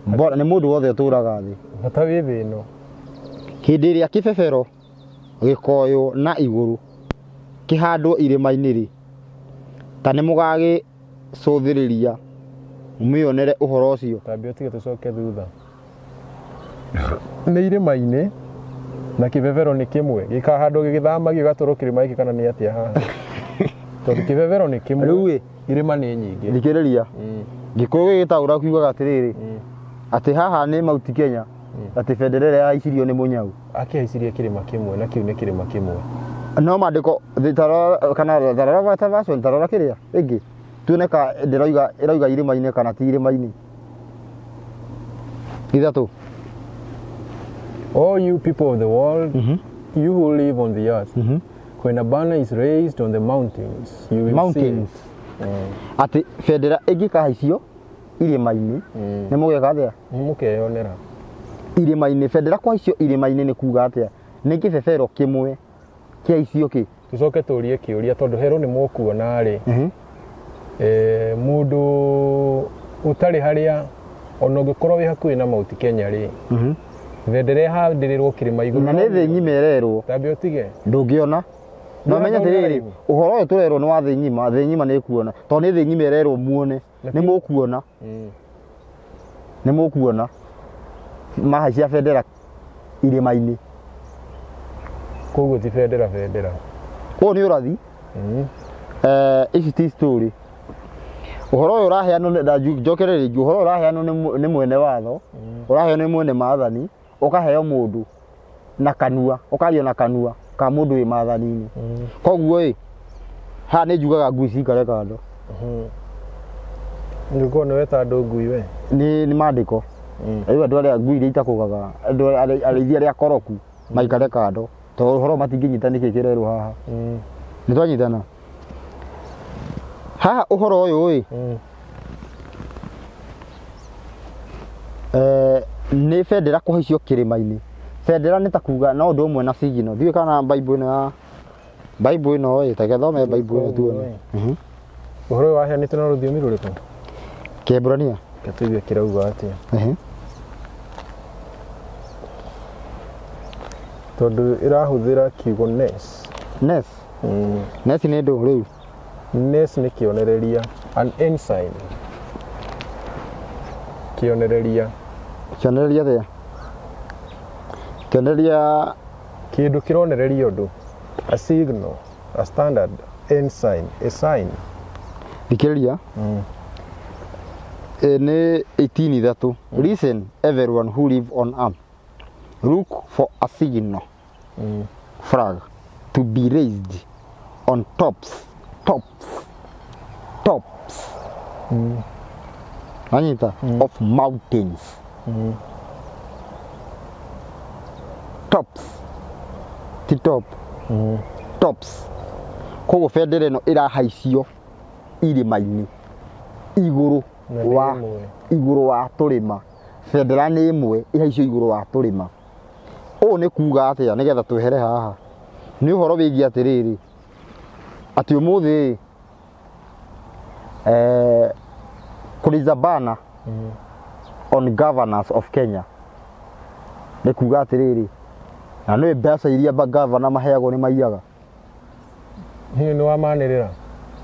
Bora nĩ mũndũ wothe ũtũraga thĩ. Bata wĩ thĩ ĩno. Hĩndĩ ĩrĩa kĩbebero gĩkoywo na igũrũ kĩhandwo irĩma-inĩ rĩ, ta nĩ mũgagĩcũthĩrĩria mwĩonere ũhoro ũcio. Tambia ũtige tũcoke thutha. Nĩ irĩma-inĩ na kĩbebero nĩ kĩmwe gĩkahandwo gĩgĩthamagio gĩgatwarwo kĩrĩma gĩkĩ kana nĩ atĩa haha? Tondũ kĩbebero nĩ kĩmwe. Rĩu ĩ, irĩma nĩ nyingĩ. Thikĩrĩria. Gĩkũyũ gĩgĩtaũra kiugaga atĩrĩrĩ, atĩ haha nĩ Mount Kenya, atĩ bendera ĩrĩa yahaicirio nĩ Mũnyau. Akĩhaicirie kĩrĩma kĩmwe na kĩu nĩ kĩrĩma kĩmwe. No maandĩko kana tarora version, tarora kĩrĩa ĩngĩ tuone ka ndĩroiga ĩroiga irĩma-inĩ kana ti irĩma-inĩ. Ithatũ. All you people of the world, you who live on the earth, when a banner is raised on the mountains, you will Mountains. see it. Atĩ bendera ĩngĩkahaicio irĩma-inĩ, nĩ mũgeka atĩa? Mũkeyonera. Irĩma-inĩ, bendera kũhaicio irĩma-inĩ nĩ kuga atĩa? Nĩ kĩbebero kĩmwe kĩa icio kĩ? Tũcoke tũrie kĩũria tondũ herwo nĩ mũkuona rĩ, mũndũ ũtarĩ harĩa ona ũngĩkorwo wĩ hakuhĩ na Mount Kenya rĩ, bendera ĩhandĩrĩrwo kĩrĩma igũrũ. Na nĩ thĩ ng'ima ĩrerwo. Tambe ũtige. Ndũngĩona. Na ũmenye atĩrĩrĩ, ũhoro ũyũ tũrerwo nĩ wa thĩ ng'ima, thĩ ng'ima nĩ ĩkuona. Tondũ nĩ thĩ ng'ima ĩrerwo muone, nĩ mũkuona. Nĩ mũkuona. Mahaicia bendera irĩma-inĩ. Koguo ti bendera bendera. Ũyũ nĩ ũrathi. Ici ti story. Ũhoro ũyũ ũraheanwo njokere rĩngĩ, ũhoro ũyũ ũraheanwo nĩ mwene watho, ũraheanwo nĩ mwene maathani, ũkaheo mũndũ na kanua, ũkario na kanua ka mũndũ wĩ maathani-inĩ. Koguo ĩ, haha nĩ njugaga ngui cikare kando. Nĩgũkorwo nĩ weta andũ ngui we. Nĩ maandĩko. Rĩu andũ arĩa ngui iria itakũgaga, andũ arĩithi arĩa akoroku maikare kando, tondũ ũhoro matingĩnyita nĩkĩ kĩrerwo haha. Nĩ twanyitana? Haha ũhoro ũyũ ĩ, nĩ bendera kũhaicio kĩrĩma-inĩ. Bendera nĩ ta kuga no ũndũ ũmwe na signal. Ndiũĩ kana Bible ĩno ya Bible ĩno ĩ, ta gĩthome Bible ĩno tuone. Ũhoro ũyũ waheanĩtwo na rũthiomi rũrĩkũ? Kĩebrania. Reke tũigue kĩrauga atĩa. Tondũ ĩrahũthĩra kiugo nes. Nes. Nes nĩ ndũ rĩu? Nes nĩ kĩonereria, an ensign. Kĩonereria. Kĩonereria atĩa? Kĩonereria kĩndũ kĩronereria ũndũ. A signal, a standard, ensign, a sign. Thikĩrĩria. Nĩ 18 ithatũ. Listen, everyone who live on earth. Look for a signal. Flag to be raised on tops, tops, tops. Anyita of mountains. Tops. Ti top. Tops. Koguo bendera ĩno ĩrahaicio irĩma-inĩ igũrũ wa igũrũ wa tũrĩma. Bendera nĩ ĩmwe ĩhaicio igũrũ wa tũrĩma. Ũũ nĩ kuga atĩa nĩgetha twehere haha? Nĩ ũhoro wĩgiĩ atĩrĩrĩ, atĩ ũmũthĩ kũrĩ banner on governors of Kenya. Nĩ kuga atĩrĩrĩ, na nĩ mbeca iria governor maheagwo nĩ maiyaga. Hihi nĩ wamanĩrĩra?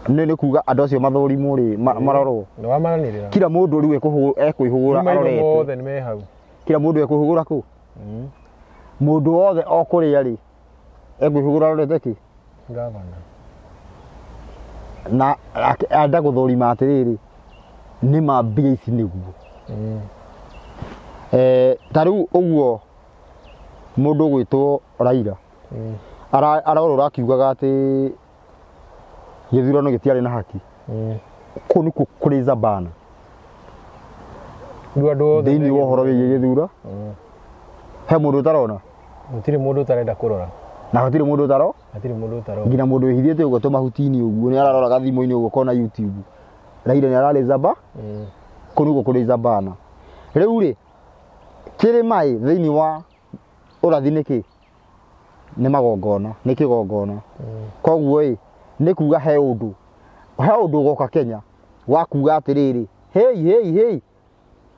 Nĩ kuga andũ acio mathũrimwo rĩ, marorwo. Nĩ wamanĩrĩra? Kila mũndũ rĩu ekwĩhũgũra arorete. Mothe nĩ me hau. Kila mũndũ ekwĩhũgũra kũ? Mũndũ wothe o kũrĩa rĩ, ekwĩhũgũra arorete kĩ? Governor. Na enda gũthũrima atĩrĩrĩ, nĩ ma mbia ici nĩguo. Ta rĩu ũguo mũndũ ũgwĩtwo Raila arorora akiugaga atĩ gĩthurano gĩtiarĩ na haki. Kũu nĩkuo kũrĩ Zabana. Rĩu andũ othe Thĩinĩ wa ũhoro wĩgiĩ gĩthura. He mũndũ ũtarona? Gũtirĩ mũndũ ũtarenda kũrora. Na gũtirĩ mũndũ ũtaro? Hatirĩ mũndũ ũtarona. Nginya mũndũ wĩhithĩte ũguo tũmahuti-inĩ ũguo nĩ ararora gathimũ-inĩ ũguo kona YouTube. Raila nĩ ararĩ Zaba? Kũu nĩkuo kũrĩ Zabana. Rĩu rĩ, kĩrĩma ĩ thĩinĩ wa ũrathi nĩ kĩ? Nĩ magongona, nĩ kĩgongona. Koguo ĩ, nĩ kuga he ũndũ. He ũndũ ũgoka Kenya wa kuga atĩrĩrĩ, hei hei hei,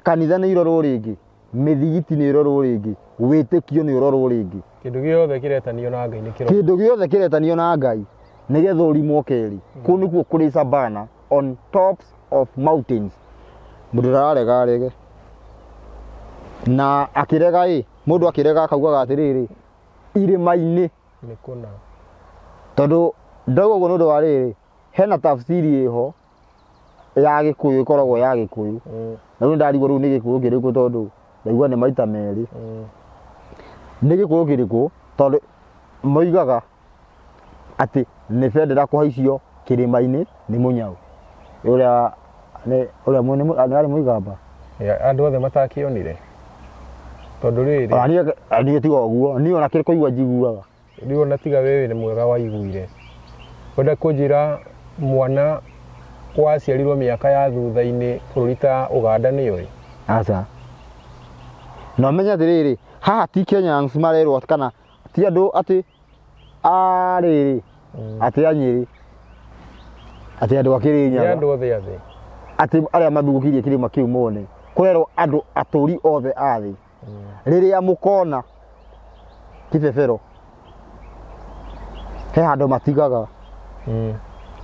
kanitha nĩ irorwo rĩngĩ, mĩthigiti nĩ ĩrorwo rĩngĩ, wĩtĩkio nĩ ũrorwo rĩngĩ. Kĩndũ gĩothe kĩretanio na Ngai nĩ kĩrorwo. Kĩndũ gĩothe kĩretanio na Ngai nĩgetha ũrimwo kerĩ. Kũu nĩkuo kũrĩ Sabana on tops of mountains. Mũndũ ndararega arege. Na akĩrega ĩ, mũndũ akĩrega akaugaga atĩrĩrĩ, irĩma-inĩ. Nĩ kũna. Tondũ ndauga ũguo nĩ ũndũ wa rĩrĩ, hena tafsiri ĩho ya Gĩkũyũ ĩkoragwo ya Gĩkũyũ. Na rĩu ndarigwo rĩu nĩ Gĩkũyũ kĩrĩkũ tondũ ndaigua nĩ maita merĩ. Nĩ Gĩkũyũ kĩrĩkũ tondũ moigaga atĩ nĩ bendera kũhaicio kĩrĩma-inĩ nĩ mũnyau. Ũrĩa nĩ ũrĩa nĩ arĩ mũigamba. Andũ othe matakĩonire. Tondũ rĩrĩ, Ona niĩ tiga ũguo, niĩ ona kĩrĩ kũigua njiguaga. Rĩu ona tiga wewe nĩ mwega waiguire. Wenda kũnjĩra mwana waciarirwo mĩaka ya thutha-inĩ bũrũri ta Ũganda nĩoĩ? Aca. Na ũmenye atĩrĩrĩ, haha ti Kenyans marerwo kana ti andũ atĩ a rĩrĩ, atĩ a Nyĩrĩ, atĩ andũ a Nĩ Kĩrĩnyaga, andũ othe a thĩ. Atĩ arĩa mathugũkĩirie kĩrĩma kĩu mone. Kũrerwo andũ atũri othe a thĩ. Rĩrĩa mũkona kĩbebero, he handũ matigaga.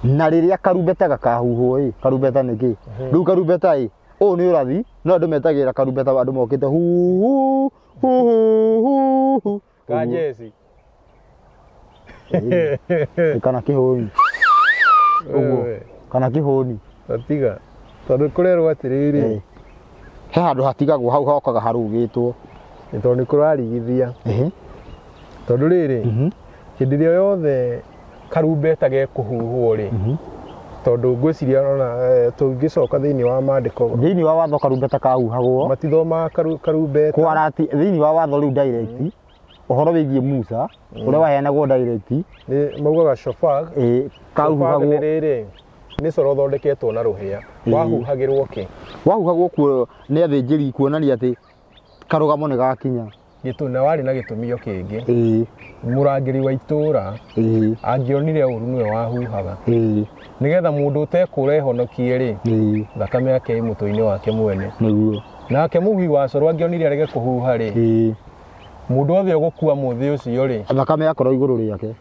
Na rĩrĩa karumbeta gakahuhwo ĩ, karumbeta nĩ kĩ? Rĩu karumbeta ĩ, ũyũ nĩ ũrathi, no andũ metagĩrĩra karumbeta andũ mokĩte hu hu hu hu hu. Ka jeci. Ĩ, kana kĩhũni. Ũguo. Kana kĩhũni. Tatiga. Tondũ kũrerwo atĩrĩrĩ. He handũ hatigagwo hau hokaga harugĩtwo. Nĩ tondũ nĩ kũrarigithia. Tondũ rĩrĩ, hĩndĩ ĩrĩa yothe karumbeta gekũhuhwo rĩ, tondũ ngwĩciria ona tũngĩcoka thĩinĩ wa maandĩko, Thĩinĩ wa watho karumbeta kahuhagwo. Matithomaga karumbeta. Kwarati thĩinĩ wa watho rĩu direct, ũhoro wĩgiĩ Musa, ũrĩa waheanagwo direct. Nĩ maugaga shofar. Ĩ, Shofar nĩ kahuhagwo. Rĩrĩ, nĩ coro ũthondeketwo na rũhĩa. Wahuhagĩrwo kĩ? Wahuhagwo kuo nĩ athĩnjĩri kuonania atĩ karũgamo nĩ gakinya. Na warĩ na gĩtũmi o kĩngĩ. Mũrangĩri wa itũũra angĩonire ũru nĩwe wahuhaga. Nĩgetha mũndũ ũtekũra ehonokie rĩ, thakame yake ĩ mũtwe-inĩ wake mwene. Nake mũhuhi wa coro angĩonire arege kũhuha rĩ, mũndũ wothe ũgũkua mũthĩ ũcio rĩ, thakame yakorwo igũrũ rĩake.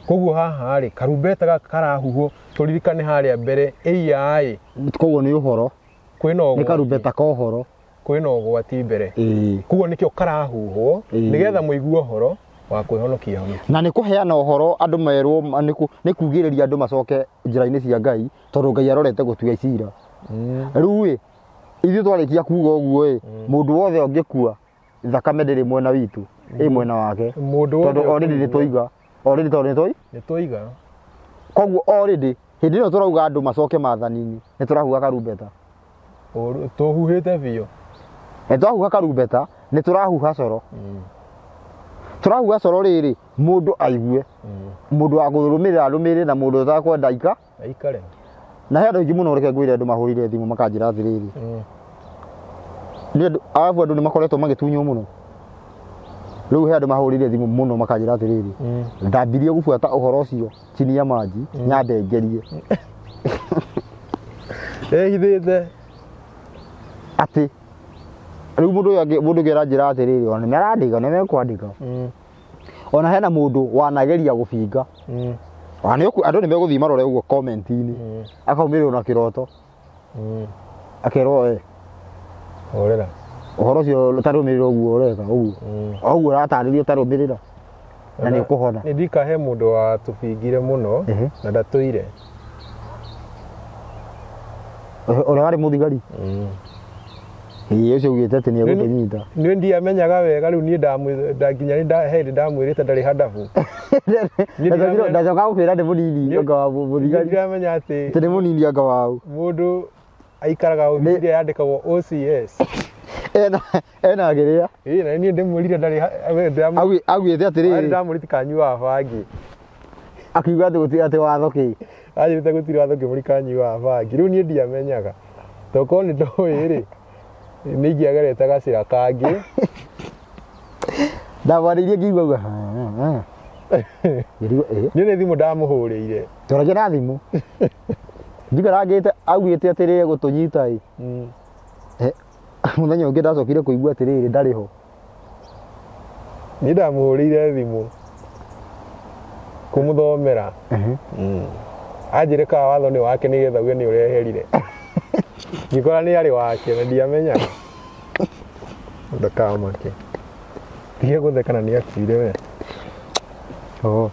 Koguo haha rĩ, karumbeta gaka karahuhwo, tũririkane harĩa mbere, ĩiya ĩ. Koguo nĩ ũhoro. Kwĩna Nĩ ũgwati. karumbeta ka ũhoro. Kwĩna ũgwati mbere. Koguo nĩkĩo karahuhwo, nĩgetha mũigue ũhoro wa kwĩhonokia honokia. Na nĩ kũheana ũhoro andũ merwo, nĩ kugĩrĩria andũ macoke njĩra-inĩ cia Ngai, tondũ Ngai arorete gũtua cira. Rĩu ĩ, ithuĩ twarĩkia kuga ũguo ĩ, mũndũ wothe ũngĩkua, thakame ndĩrĩ mwena witũ, ĩ mwena wake. Mũndũ wothe Tondũ already nĩ ũkũigua. twoiga. Already tondũ nĩ twoi? Nĩ twoiga. Koguo already hĩndĩ ĩno tũrauga andũ macoke maathani-inĩ, nĩ tũrahuha karumbeta. Ũru, tũhuhĩte biũ. Nĩ twahuha karumbeta, nĩ tũrahuha coro. Tũrahuha coro rĩrĩ, mũndũ aigue. Mũndũ wa kũrũmĩrĩra arũmĩrĩre na mũndũ ũtakwenda aika. Aikare. Na he andũ aingĩ mũno reke ngwĩre andũ mahũrire thimũ makanjĩra atĩrĩrĩ. Nĩ andũ, arabu andũ nĩ makoretwo magĩtunywo mũno. Rĩu he andũ mahũrire thimũ mũno makanjĩra atĩrĩrĩ. Ndambirie gũbuata ũhoro ũcio chini ya maji, nyambe ngerie. Ehithĩte. Atĩ rĩu mũndũ ũyũ angĩ, mũndũ ũngĩ aranjĩra atĩrĩrĩ, ona nĩ marandĩka, nĩ mekwandĩka. Ona hena mũndũ wanageria gũbinga. Ona nĩ ũku, andũ nĩ megũthiĩ marore ũguo comment-inĩ. Akaumĩrĩrwo na kĩroto. Akerwo we. Horera. Ũhoro ũcio ũtarũmĩrĩra ũguo ũreka ũguo. O ũguo ũratarĩria ũtarũmĩrĩra. Na nĩ ũkũhona. Nĩ ndikahe mũndũ watũbingire mũno na ndatũire. Ũrĩa warĩ mũthigari? Ĩĩ, ũcio augĩte atĩ nĩ egũtũnyita. Nĩ ndiamenyaga wega rĩu niĩ nginya nĩ he hĩndĩ ndamwĩrĩte ndarĩ handabu. Niĩ Ndacoka gũkwĩra nĩ mũnini anga wa mũthigari. Ndiramenya atĩ Atĩ nĩ mũnini anga wau. Mũndũ aikaraga obici ĩrĩa yandĩkagwo OCS. Ena kĩrĩa? Ĩĩ, na niĩ ndĩmwĩrire ndarĩ ha-, we ndĩramũ- Augĩte atĩrĩrĩ. Arĩ ndamũriti kanyuaga bangi. Akiuga atĩ gũtirĩ atĩ watho kĩ? Anjĩrĩte gũtirĩ watho kĩmũri kanyuaga bangi. Rĩu niĩ ndiamenyaga. Tokorwo nĩ ndoĩ rĩ, nĩ ingĩagerete gacĩra kangĩ. Ndamwarĩirie ngĩigua auga, ha, ha, ha. Ngĩrigwo, ĩ. Niĩ nĩ thimũ ndamũhũrĩire. Twaragia na thimũ. Njikarangĩte augĩte atĩrĩrĩ gũtũnyita ĩ. Mũthenya ũngĩ ndacokire kũigua atĩrĩrĩ ndarĩ ho. Niĩ ndamũhũrĩire thimũ kũmũthomera. Anjĩre kana watho nĩ wake nĩgetha auge nĩ ũreherire. Ngĩkora nĩ arĩ wake na ndiamenyaga. Ndakamake. Tige gũtheka na nĩ akuire we. Oh.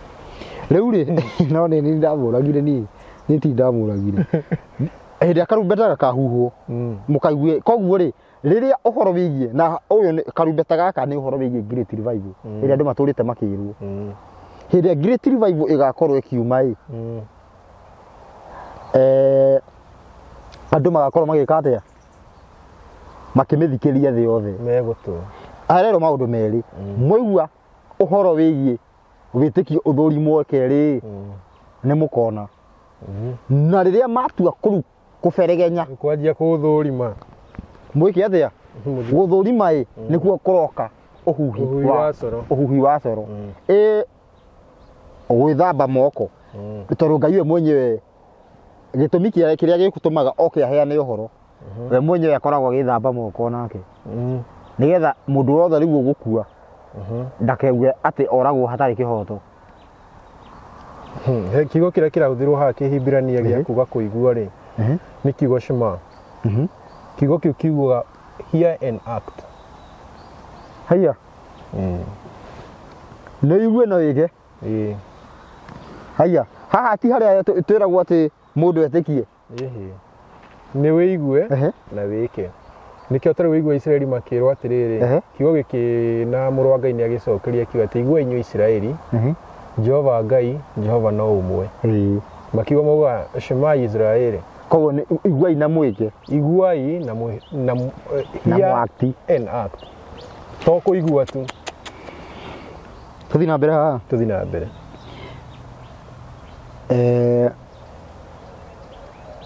Rĩu rĩ, no nĩ niĩ ndamũragire niĩ. Niĩ ti ndamũragire. Hĩndĩ ĩrĩa karumbeta gakahuhwo, mũkaigue, koguo rĩ, rĩrĩa ũhoro wĩgiĩ, na ũyũ nĩ, karumbeta gaka nĩ ũhoro wĩgiĩ Great Revival, ĩrĩa andũ matũrĩte makĩrwo. Hĩndĩ ĩrĩa Great Revival ĩgakorwo ĩkiuma ĩ, andũ magakorwo magĩka atĩa? Makĩmĩthikĩria thĩ yothe. Megũtũ. Arerwo maũndũ merĩ. Mwaigua ũhoro wĩgiĩ wĩtĩkio ũthũrimwo kerĩ, nĩ mũkona. Na rĩrĩa matua kũru kũberegenya, Kwanjia kũũthũrima. Mwĩke atĩa? Gũthũrima ĩ, nĩkuo kũroka ũhuhi Ũhuhi wa coro. Ũhuhi wa coro. Ĩ gwĩthamba moko, tondũ Ngai we mwenyewe, gĩtũmi kĩrĩa gĩtũmaga oke aheane ũhoro, we mwenyewe akoragwo agĩthamba moko nake, nĩgetha mũndũ wothe rĩu ũgũkua ndakauge atĩ oragwo hatarĩ kĩhoto. He kiugo kĩrĩa kĩrahũthĩrwo haha kĩhibirania gĩa kuga kũigua rĩ, nĩ kiugo shema. Kiugo kĩu kiugaga hear and act. Haiya, nĩ ũigue na wĩke. Haiya, haha ti harĩa twĩragwo atĩ mũndũ etĩkie? Ĩhĩ. Nĩ wĩigue na wĩke. Nĩkĩo tarĩu wĩigua Isiraeli makĩrwo atĩrĩrĩ, kiugo gĩkĩ na mũrũ wa Ngai nĩ agĩcokeria kiuga atĩ igua inyuĩ Isiraeli, Jehova Ngai, Jehova no ũmwe. Makiuga mauga Shema Israeli. Koguo nĩ iguai na mwĩke. Iguai na na na hear mwakti and act. To kũigua tu. Tũthiĩ na mbere haha. Tũthiĩ na mbere.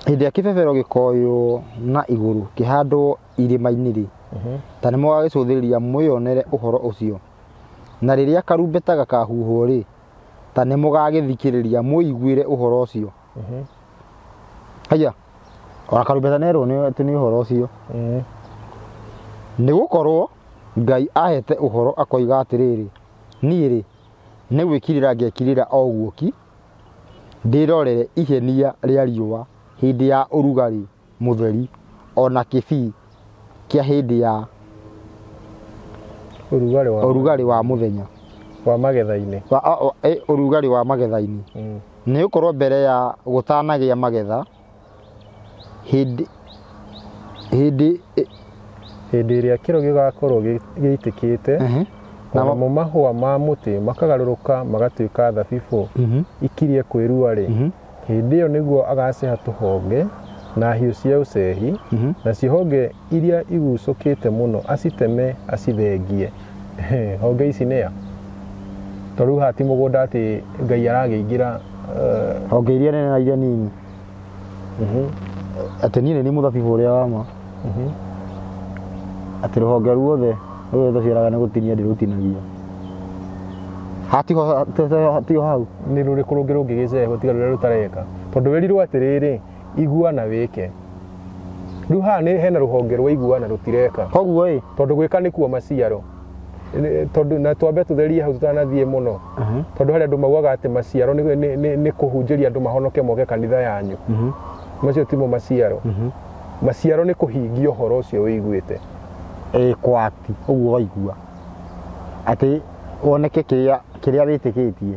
Hĩndĩ ĩrĩa kĩbebero gĩkoywo na igũrũ kĩhandwo irĩma-inĩ rĩ, ta nĩ mũgagĩcũthĩrĩria mwĩonere ũhoro ũcio, na rĩrĩa karumbeta gakahuhwo rĩ, ta nĩ mũgagĩthikĩrĩria mwĩiguĩre ũhoro ũcio. Haiya, ona karumbeta nerwo nĩ atĩ nĩ ũhoro ũcio. Nĩ gũkorwo Ngai ahete ũhoro akoiga atĩrĩrĩ, niĩ rĩ, nĩ gwĩkirĩra ngekirĩra o ũguo ki, ndĩrorere ihenia rĩa riũa hĩndĩ ya ũrugarĩ mũtheri, ona kĩbii kĩa hĩndĩ ya ũrugarĩ wa ũrugarĩ wa mũthenya. Wa magetha-inĩ. Ũrugarĩ wa magetha-inĩ. Nĩ gũkorwo mbere ya gũtanagĩa magetha, hĩndĩ Hĩndĩ ĩrĩa kĩro gĩgakorwo gĩitĩkĩte, namo mahũa ma mũtĩ makagarũrũka magatuĩka thabibũ ikirie kwĩrua rĩ, hĩndĩ ĩyo nĩguo agaceha tũhonge na hiũ cia ũcehi, nacio honge iria igucũkĩte mũno aciteme acithengie. Honge ici nĩa? Tondũ rĩu haha ti mũgũnda atĩ Ngai aragĩingĩra. Honge iria nene na iria nini. Atĩ niĩ nĩ niĩ mũthabibũ ũrĩa wa ma. Atĩ rũhonge ruothe rũrĩa rũtaciaraga nĩ gũtinia ndĩrũtinagia. Hatiho tiho hau. Nĩ rũrĩkũ rũngĩ rũngĩgĩcehwo tiga rũrĩa rũtareka? Tondũ wĩrirwo atĩrĩrĩ, igua na wĩke. Rĩu haha nĩ hena rũhonge rwa igua na rũtireka. Koguo ĩ, Tondũ gwĩka nĩkuo maciaro. Tondũ na twambe tũtherie hau tũtanathiĩ mũno, tondũ harĩ andũ maugaga atĩ maciaro nĩ kũhunjĩria andũ mahonoke moke kanitha yanyu. Macio timo maciaro. Maciaro nĩ kũhingia ũhoro ũcio wĩiguĩte. Ĩ kwati ũguo waigua atĩ woneke kĩrĩa kĩrĩa wĩtĩkĩtie.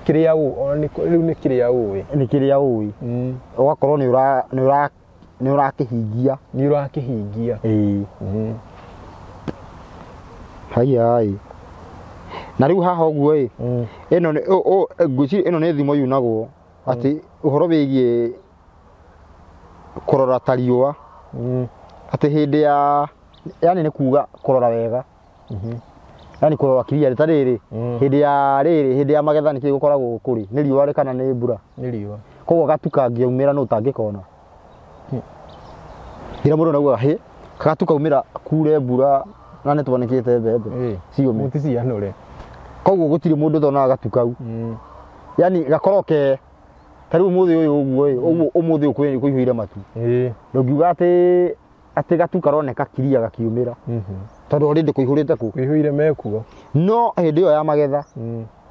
Kĩrĩa ona rĩu nĩ kĩrĩa ũĩ. Nĩ kĩrĩa ũĩ, ũgakorwo nĩ ũrakĩhingia. Nĩ ũrakĩhingia. Ĩĩ. Haiya ĩ, na rĩu haha ũguo ĩ, ĩno nĩ ngwĩciria ĩno nĩ thimo yunagwo atĩ ũhoro wĩgiĩ kũrora ta riũa, atĩ hĩndĩ ya, yani nĩ kuga kũrora wega, yani kũrora clear ta rĩrĩ, hĩndĩ ya rĩrĩ, hĩndĩ ya magetha nĩkĩ gũkoragwo kũrĩ nĩ riũa rĩ kana nĩ mbura? Nĩ riũa. Koguo gatu kangĩaumĩra nũ ũtangĩkona? Ngira mũndũ naugaga hĩ gatu kaumĩra kure mbura na nĩ twanĩkĩte mbembe ciũme. Mũticianũre. Koguo gũtirĩ mũndũ ũtonaga gatu kau. Yani gakorwo ke ta rĩu ũmũthĩ ũyũ ũguo ĩ, ũguo ũmũthĩ ũyũ kũihũire matu. Ndũngiuga atĩ gatu karoneka kiria gakiumĩra, tondũ already kũihũrĩte kũ. Kũihũire mekuo. No hĩndĩ ĩyo ya magetha,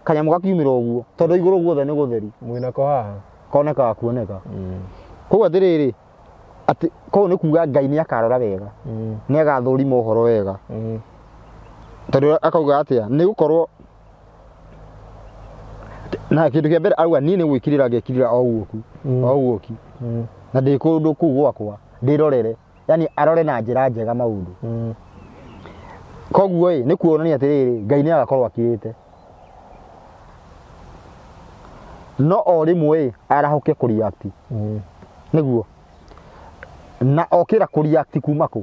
kanyamũ gakiumĩra ũguo, tondũ igũrũ guothe nĩ gũtheru. Mwĩnako haha. Konekaga kuoneka. Koguo atĩrĩrĩ, atĩ koguo nĩ kuga Ngai nĩ akarora wega, nĩ agathũrima ũhoro wega. Tondũ akauga atĩa, nĩ gũkorwo na kĩndũ kĩa mbere auga niĩ nĩ gwĩkirĩra ngekirĩra o ũguo ku, o ũguo ki. Na ndĩ kũndũ kũu gwakwa ndĩrorere, yani arore na njĩra njega maũndũ. Koguo ĩ, nĩ kuonania atĩrĩrĩ, Ngai nĩ agakorwo akirĩte, no o rĩmwe ĩ arahũke kũ react. Nĩguo na okĩra kũ react kuma kũ?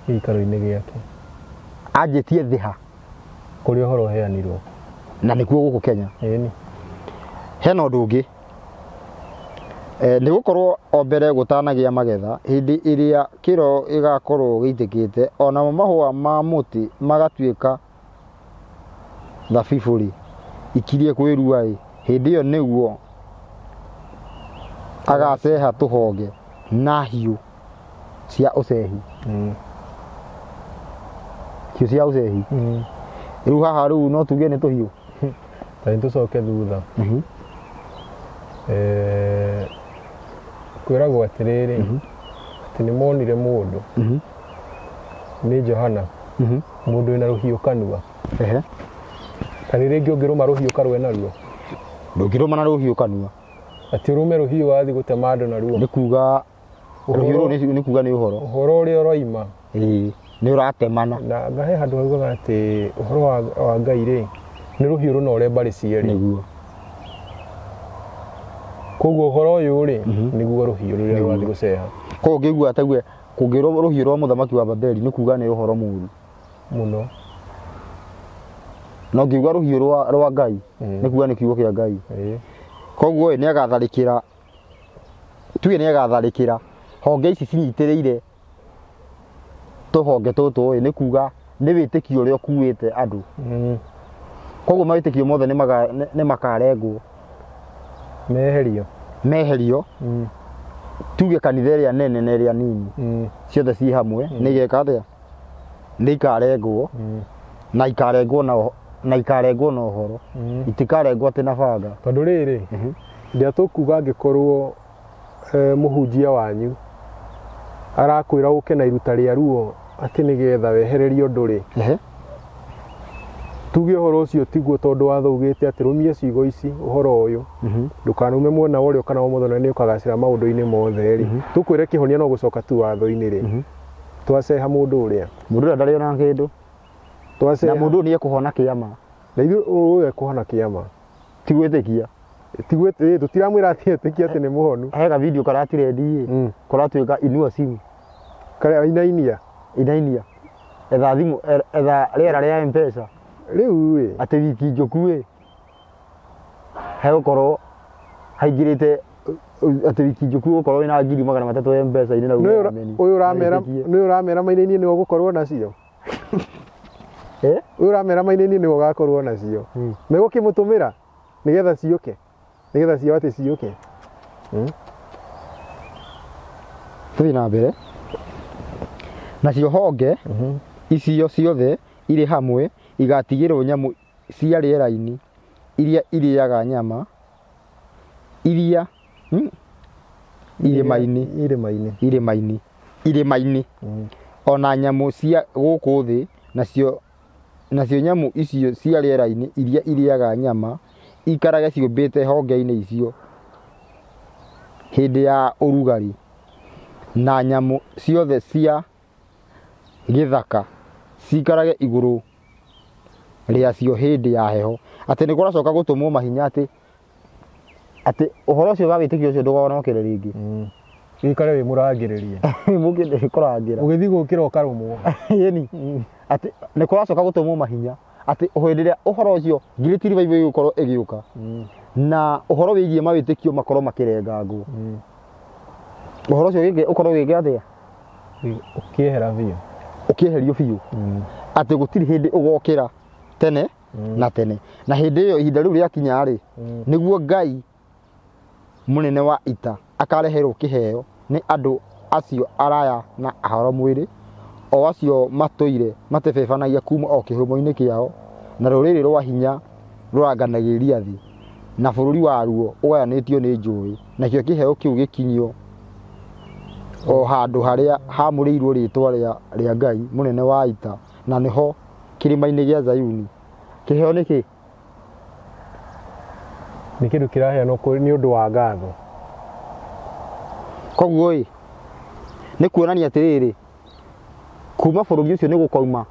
Gĩikaro-inĩ gĩake. Anjĩtie thĩ ha? Kũrĩa ũhoro ũheanirwo. Na nĩkuo gũkũ Kenya. Ĩni. Hena ũndũ ũngĩ. Nĩ gũkorwo o mbere gũtanagĩa magetha, hĩndĩ ĩrĩa kĩro gĩgakorwo gĩitĩkĩte, o namo mahũa ma mũtĩ magatuĩka thabibũ-rĩ, ikirie kwĩrua-ĩ, hĩndĩ ĩyo nĩguo agaceha tũhonge na hiũ cia ũcehi. Hiũ cia ũcehi. Rĩu haha rĩu no tuge nĩ tũhiũ. Ta nĩ tũcoke thutha. Kwĩragwo atĩrĩrĩ, atĩ nĩ monire mũndũ, nĩ Johana, mũndũ wĩna rũhiũ kanua. Kana rĩngĩ ũngĩrũma rũhiũ karũe naruo? Ndũngĩrũma na rũhiũ kanua. Atĩ ũrũme rũhiũ wathiĩ gũtema andũ naruo? Nĩ kuga rũhiũ rũu nĩ kuga nĩ ũhoro. Ũhoro ũrĩa ũroima. Ĩĩ, nĩ ũratemana. Na nga he handũ haugaga atĩ ũhoro wa Ngai rĩ, nĩ rũhiũ rũnore mbarĩ cierĩ. Nĩguo. Koguo ũhoro ũyũ rĩ, nĩguo rũhiũ rũrĩa rũrathiĩ gũceha. Koguo ũngĩigua tague kũngĩrwo rũhiũ rwa mũthamaki wa Babeli nĩ kuga nĩ ũhoro mũru. Mũno. Na ũngiuga rũhiũ rwa Ngai, nĩ kuga nĩ kiugo kĩa Ngai. Koguo ĩ, nĩ agatharĩkĩra, tuge nĩ agatharĩkĩra honge ici cinyitĩrĩire tũhonge tũtũ ĩ, nĩ kuga nĩ wĩtĩkio ũrĩa ũkuĩte andũ. Koguo mawĩtĩkio mothe nĩ makarengwo. Meherio. Meherio. Tuge kanitha ĩrĩa nene na ĩrĩa nini. Ciothe ci hamwe, nĩ igeka atĩa? Nĩ ikarengwo. Na ikarengwo na na ikarengwo na ũhoro. Itikarengwo atĩ na banga. Tondũ rĩrĩ, rĩrĩa tũkuga angĩkorwo mũhunjia wanyu arakwĩra ũke na iruta rĩa ruo atĩ nĩgetha wehererio ũndũ rĩ. Tuge ũhoro ũcio tiguo tondũ watho ugĩte atĩ rũmia ciugo ici ũhoro ũyũ. Ndũkanume mwena wa ũrĩo kana wa ũmotho na nĩ ũkagacĩra maũndũ-inĩ mothe rĩ. Tũkwĩre kĩhonia no gũcoka tu watho-inĩ rĩ. Twaceha mũndũ ũrĩa. Mũndũ ũrĩa ndarĩ ona kĩndũ. Twaceha. Na mũndũ ũyũ nĩ ekũhona kĩama. Na ithuĩ ũyũ ekũhona kĩama. Ti gwĩtĩkia. Ti gwĩtĩkia, tũtiramwĩra atĩ etĩkie atĩ nĩ mũhonu. He ga video karatirendi ĩ, karatuĩka inua simu. Karĩa inainia. Inainia. Etha thimũ, etha rĩera rĩa M-Pesa. Rĩu ĩ. Atĩ wiki njũku ĩ, hegũkorwo haingĩrĩte atĩ wiki njũku ũgũkorwo wĩna ngiri magana matatũ M-Pesa-inĩ na uge ameni. Ũyũ ũramera, Wĩtĩkie. nĩ ũramera mainainie nĩwe ũgũkorwo nacio. Ũyũ ũramera mainainie nĩwe ũgakorwo nacio. Megũkĩmũtũmĩra nĩgetha ciũke. Nĩgetha cio atĩ ciũke. Tũthiĩ na mbere. Nacio honge icio ciothe irĩ hamwe igatigĩrwo nyamũ cia rĩera-inĩ iria irĩaga nyama iria, irĩma-inĩ. Irĩma-inĩ. Irĩma-inĩ. Irĩma-inĩ. Ona nyamũ cia gũkũ thĩ, nacio nyamũ icio cia rĩera-inĩ iria irĩaga nyama ikarage ciũmbĩte honge-inĩ icio hĩndĩ ya ũrugarĩ, na nyamũ ciothe cia gĩthaka cikarage igũrũ rĩacio hĩndĩ ya heho. Atĩ nĩ kũracoka gũtũmwo mahinya atĩ ũhoro ũcio wa wĩtĩkio ũcio ndũgonokere rĩngĩ. Wĩikare wĩ mũrangĩrĩrie. Mũkĩndĩ kũrangĩra. Ũgĩthiĩ gũkĩra ũkarũmwo. Ĩni. Atĩ nĩ kũracoka gũtũmwo mahinya atĩ hĩndĩ ĩrĩa ũhoro ũcio Great Revival ĩgũkorwo ĩgĩũka. Na ũhoro wĩgiĩ mawĩtĩkio makorwo makĩrengangwo. Ũhoro ũcio ũkorwo ũgĩka atĩa? Ũkĩehera biũ. Ũkĩeherio biũ. Atĩ gũtirĩ hĩndĩ ũgokĩra tene na tene. Na hĩndĩ ĩyo ihinda rĩu rĩakinya rĩ, nĩguo Ngai mũnene wa ita akareherwo kĩheo nĩ andũ acio araya na ahoro mwĩrĩ, o acio matũire matebebanagia kuma o kĩhumo-inĩ kĩao, na rũrĩrĩ rwa hinya rũranganagĩria thĩ, na bũrũri waruo ũgayanĩtio nĩ njũĩ, nakĩo kĩheo kĩu gĩkinyio o handũ harĩa hamũrĩirwo rĩtwa rĩa Ngai mũnene wa ita, na nĩho kĩrĩma-inĩ gĩa Zayuni. Kĩheo nĩ kĩ? Nĩ kĩndũ kĩraheanwo nĩ ũndũ wa ngatho. Koguo ĩ, nĩ kuonania atĩrĩrĩ, kuma bũrũri ũcio nĩ gũkauma,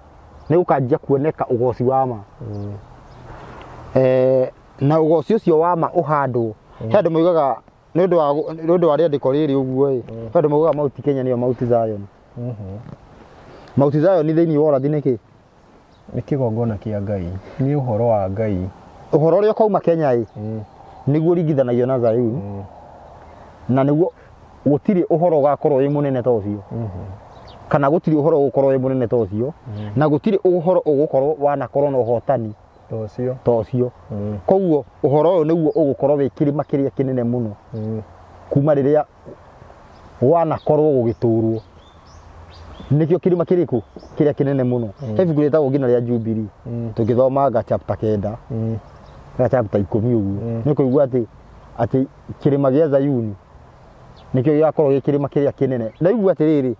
nĩ gũkanjia kuoneka ũgoci wa ma. Na ũgoci ũcio wa ma ũhandwo. He andũ moigaga nĩ ũndũ wa nĩ ũndũ wa rĩandĩko rĩrĩ ũguo ĩ, he andũ moigaga Mount Kenya nĩyo Mount Zion. Mount Zion thĩinĩ wa ũrathi nĩ kĩ? Nĩ kĩgongona kĩa Ngai, nĩ ũhoro wa Ngai. Ũhoro ũrĩa ũkauma Kenya ĩ, nĩguo ũringithanagio na Zayuni, na nĩguo gũtirĩ ũhoro ũgakorwo wĩ mũnene ta ũcio, kana gũtirĩ ũhoro ũgũkorwo wĩ mũnene ta ũcio, na gũtirĩ ũhoro ũgũkorwo wanakorwo na ũhotani Ta ũcio. Ta ũcio. Koguo ũhoro ũyũ nĩguo ũgũkorwo wĩ kĩrĩma kĩrĩa kĩnene mũno kuma rĩrĩa wanakorwo gũgĩtũrwo. Nĩkĩo kĩrĩma kĩrĩkũ kĩrĩa kĩnene mũno. He ibuku rĩtagwo nginya rĩa Jubilee, tũngĩthoma nga chapter 9 ga chapter 10 ũguo, nĩ ũkũigua atĩ kĩrĩma gĩa Zayuni nĩkĩo gĩgakorwo gĩ kĩrĩma kĩrĩa kĩnene. Na igua atĩrĩrĩ,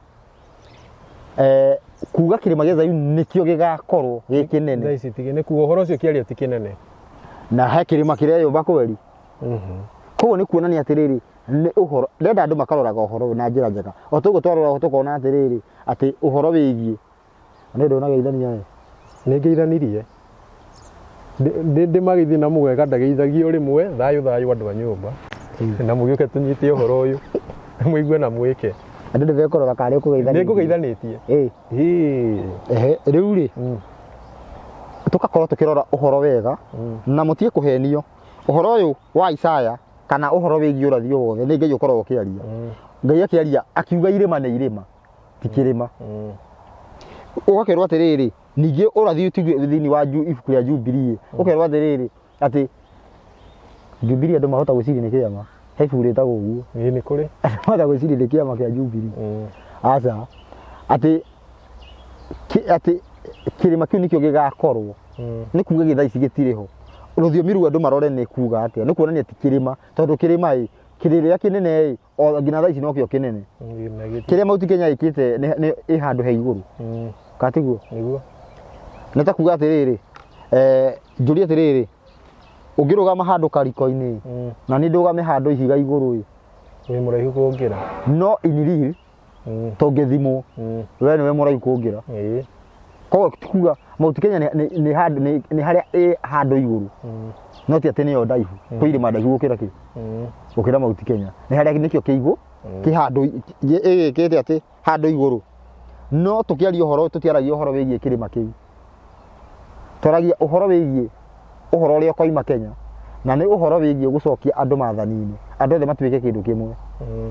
kuga kĩrĩma gĩa Zayuni nĩkĩo gĩgakorwo gĩ kĩnene. Thaa ici nĩ kuga ũhoro ũcio kĩaria ti kĩnene. Na he kĩrĩma kĩreyũmba kweri. Koguo nĩ kuonania atĩrĩrĩ, nĩ ũhoro ndenda andũ makaroraga ũhoro ũyũ na njĩra njega. O toguo twarora tũkona atĩrĩrĩ, atĩ ũhoro wĩgiĩ nĩ ndũnageithania we. Nĩ ngeithanirie. Ndĩmageithie na mũgega ndageithagio rĩmwe, thayũ thayũ andũ a nyũmba. Na mũgĩũke tũnyite ũhoro ũyũ, mũigue na mwĩke. Andũ nĩ mekũrora kana nĩ ũkũgeithanĩtie. Nĩ ngũgeithanĩtie. Ehe, rĩu rĩ, tũgakorwo tũkĩrora ũhoro wega, na mũtige kũhenio. Ũhoro ũyũ wa Isaya kana ũhoro wĩgiĩ ũrathi o wothe nĩ Ngai ũkoragwo ũkĩaria. Ngai akĩaria akiuga irĩma nĩ irĩma, ti kĩrĩma. Ũgakerwo atĩrĩrĩ, ningĩ ũrathi ũtigue thĩinĩ wa ibuku rĩa Jubilee, ũkerwo atĩrĩrĩ, atĩ Jubilee andũ mahota gwĩciria nĩ kĩama. He ibuku rĩtagwo ũguo. Ĩĩ nĩ kũrĩ. Andũ mahota gwĩciria nĩ kĩama kĩa Jubilee. Aca. Atĩ atĩ kĩrĩma kĩu nĩkĩo gĩgakorwo. Nĩ kuga gĩ thaa ici gĩtirĩ ho. Rũthiomi rũu andũ marore nĩ kuga atĩa. Nĩ kuonania ti kĩrĩma, tondũ kĩrĩma ĩ, kĩrĩa kĩnene ĩ, o nginya thaa ici nokĩo kĩnene. Kĩrĩa Mount Kenya ĩkĩte nĩ ĩ handũ he igũrũ. Kana tiguo? Nĩguo. Nĩ ta kuga atĩrĩrĩ, njũrie atĩrĩrĩ, ũngĩrũgama handũ kariko-inĩ, na niĩ ndũgame handũ ihiga igũrũ ĩ, Wĩ mũraihu kũngĩra. No in real, tũngĩthimwo, we nĩwe mũraihu kũngĩra. Koguo ti kuga Mount Kenya nĩ harĩa ĩ handũ igũrũ. No ti atĩ nĩyo ndaihu. Kwĩ irĩma ndaihu gũkĩra kĩ? Gũkĩra Mount Kenya. Nĩ harĩa nĩkĩo kĩ igũ, kĩ handũ ĩgĩkĩte atĩ handũ igũrũ. No tũkĩaria ũhoro, tũtiaragia ũhoro wĩgiĩ kĩrĩma kĩu. Twaragia ũhoro wĩgiĩ ũhoro ũrĩa ũkoima Kenya, na nĩ ũhoro wĩgiĩ gũcokia andũ maathani-inĩ, andũ othe matuĩke kĩndũ kĩmwe.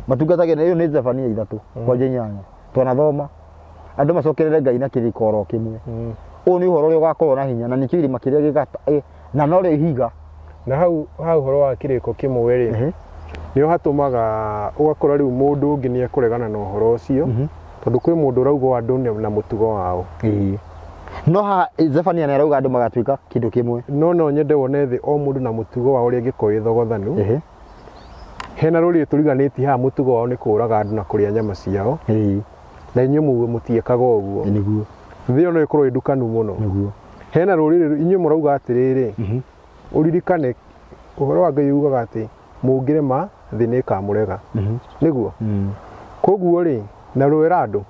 Matungatage, ĩyo nĩ Zefania 3 kwanja 8. Twanathoma andũ macokerere Ngai na kĩrĩko oro kĩmwe. Ũyũ nĩ ũhoro ũrĩa ũgakorwo na hinya, na nĩkĩo irĩma kĩrĩa gĩgata, na norĩo ihiga. Na hau ũhoro wa kĩrĩko kĩmwe rĩ, nĩho hatũmaga ũgakora rĩu mũndũ ũngĩ nĩ ekũregana na ũhoro ũcio, tondũ kwĩ mũndũ ũrauga andũ na mũtugo wao. No haha Zefania nĩ arauga andũ magatuĩka kĩndũ kĩmwe. No no nyende wone thĩ o mũndũ na mũtugo wao ũrĩa ĩngĩkorwo ĩ thogothanu. Hena rũrĩrĩ tũriganĩtie haha mũtugo wao nĩ kũũraga andũ na kũrĩa nyama ciao. Na inyuĩ mũtiĩkaga ũguo. Nĩguo. Thĩ ĩyo no ĩkorwo ĩ ndukanu mũno. Nĩguo. Hena rũrĩrĩ inyuĩ mũrauga atĩrĩrĩ, ũririkane ũhoro wa Ngai ugaga atĩ mũngĩrema thĩ nĩ ĩkamũrega. Nĩguo? Koguo rĩ, na rwĩra andũ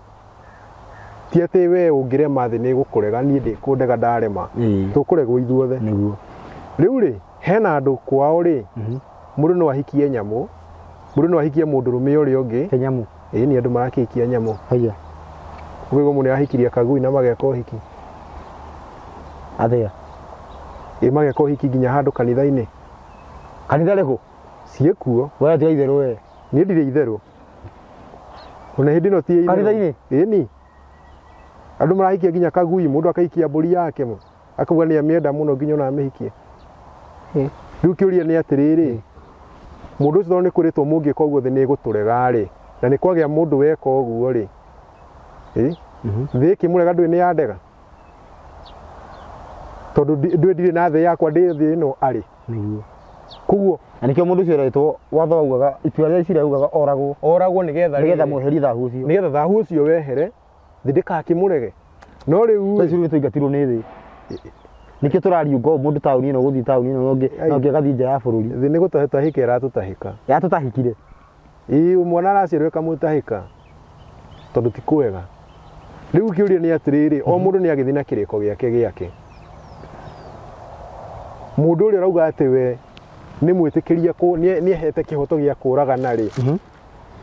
ti atĩ we ũngĩrema thĩ nĩ ĩgũkũrega, niĩ ndĩkũndega ndarema. Tũkũregwo ithuothe. Nĩguo. Rĩu rĩ, hena andũ kwao rĩ, mũndũ no ahikie nyamũ, mũndũ no ahikie mũndũrũme ũrĩa ũngĩ. He nyamũ? Ĩĩ, nĩ andũ marakĩhikia nyamũ. Haiya. Ũguo mũndũ nĩarahikirie kagui na mageka ũhiki. Atĩa? Ĩĩ, mageka ũhiki nginya handũ kanitha-inĩ. Kanitha rĩkũ? Ciĩkuo. We tiga itherũ we. Niĩ ndirĩ itherũ. Ona hĩndĩ ĩno ti itherũ. Kanitha-inĩ? Ĩĩ ni. Andũ marahikia nginya kagui, mũndũ akaikia mbũri yake mo. Akauga nĩ amĩenda mũno nginya ona amĩhikie. Rĩu kĩũria nĩ atĩrĩrĩ, mũndũ ũcio tondũ nĩ kwĩrĩtwo mũngĩka ũguo thĩ nĩ ĩgũtũrega rĩ, na nĩ kwagĩa mũndũ weka ũguo rĩ, thĩ ĩkĩmũrega ndũĩ nĩ yandega? Tondũ ndũĩ ndirĩ na thĩ yakwa, ndĩ thĩ ĩno arĩ. Nĩguo. Koguo na nĩkĩo mũndũ ũcio ũretwo watho waugaga, itua rĩa Isiraeli raugaga oragwo. Oragwo nĩgetha Nĩgetha rĩrĩ, mweherie thahu ũcio. Nĩgetha thahu ũcio wehere, thĩ ndĩgakĩmũrege. No rĩu Thaa ici rĩu nĩtũingatirwo nĩ thĩ. Nĩkĩo tũrariũnga ũũ mũndũ taũni ĩno gũthiĩ taũni ĩno Ai. na ũngĩ agathiĩ nja ya bũrũri. Thĩ nĩ gũtahĩka ĩratũtahĩka. Yatũtahĩkire. Ĩĩ, mwana araciarwo ĩkamũtahĩka tondũ ti kwega. Rĩu kĩũria nĩ atĩrĩrĩ, o mũndũ nĩ agĩthiĩ na kĩrĩko gĩake gĩake. Mũndũ ũrĩa ũrauga atĩ we nĩ mwĩtĩkĩrie nĩ ehete kĩhoto gĩa kũragana rĩ,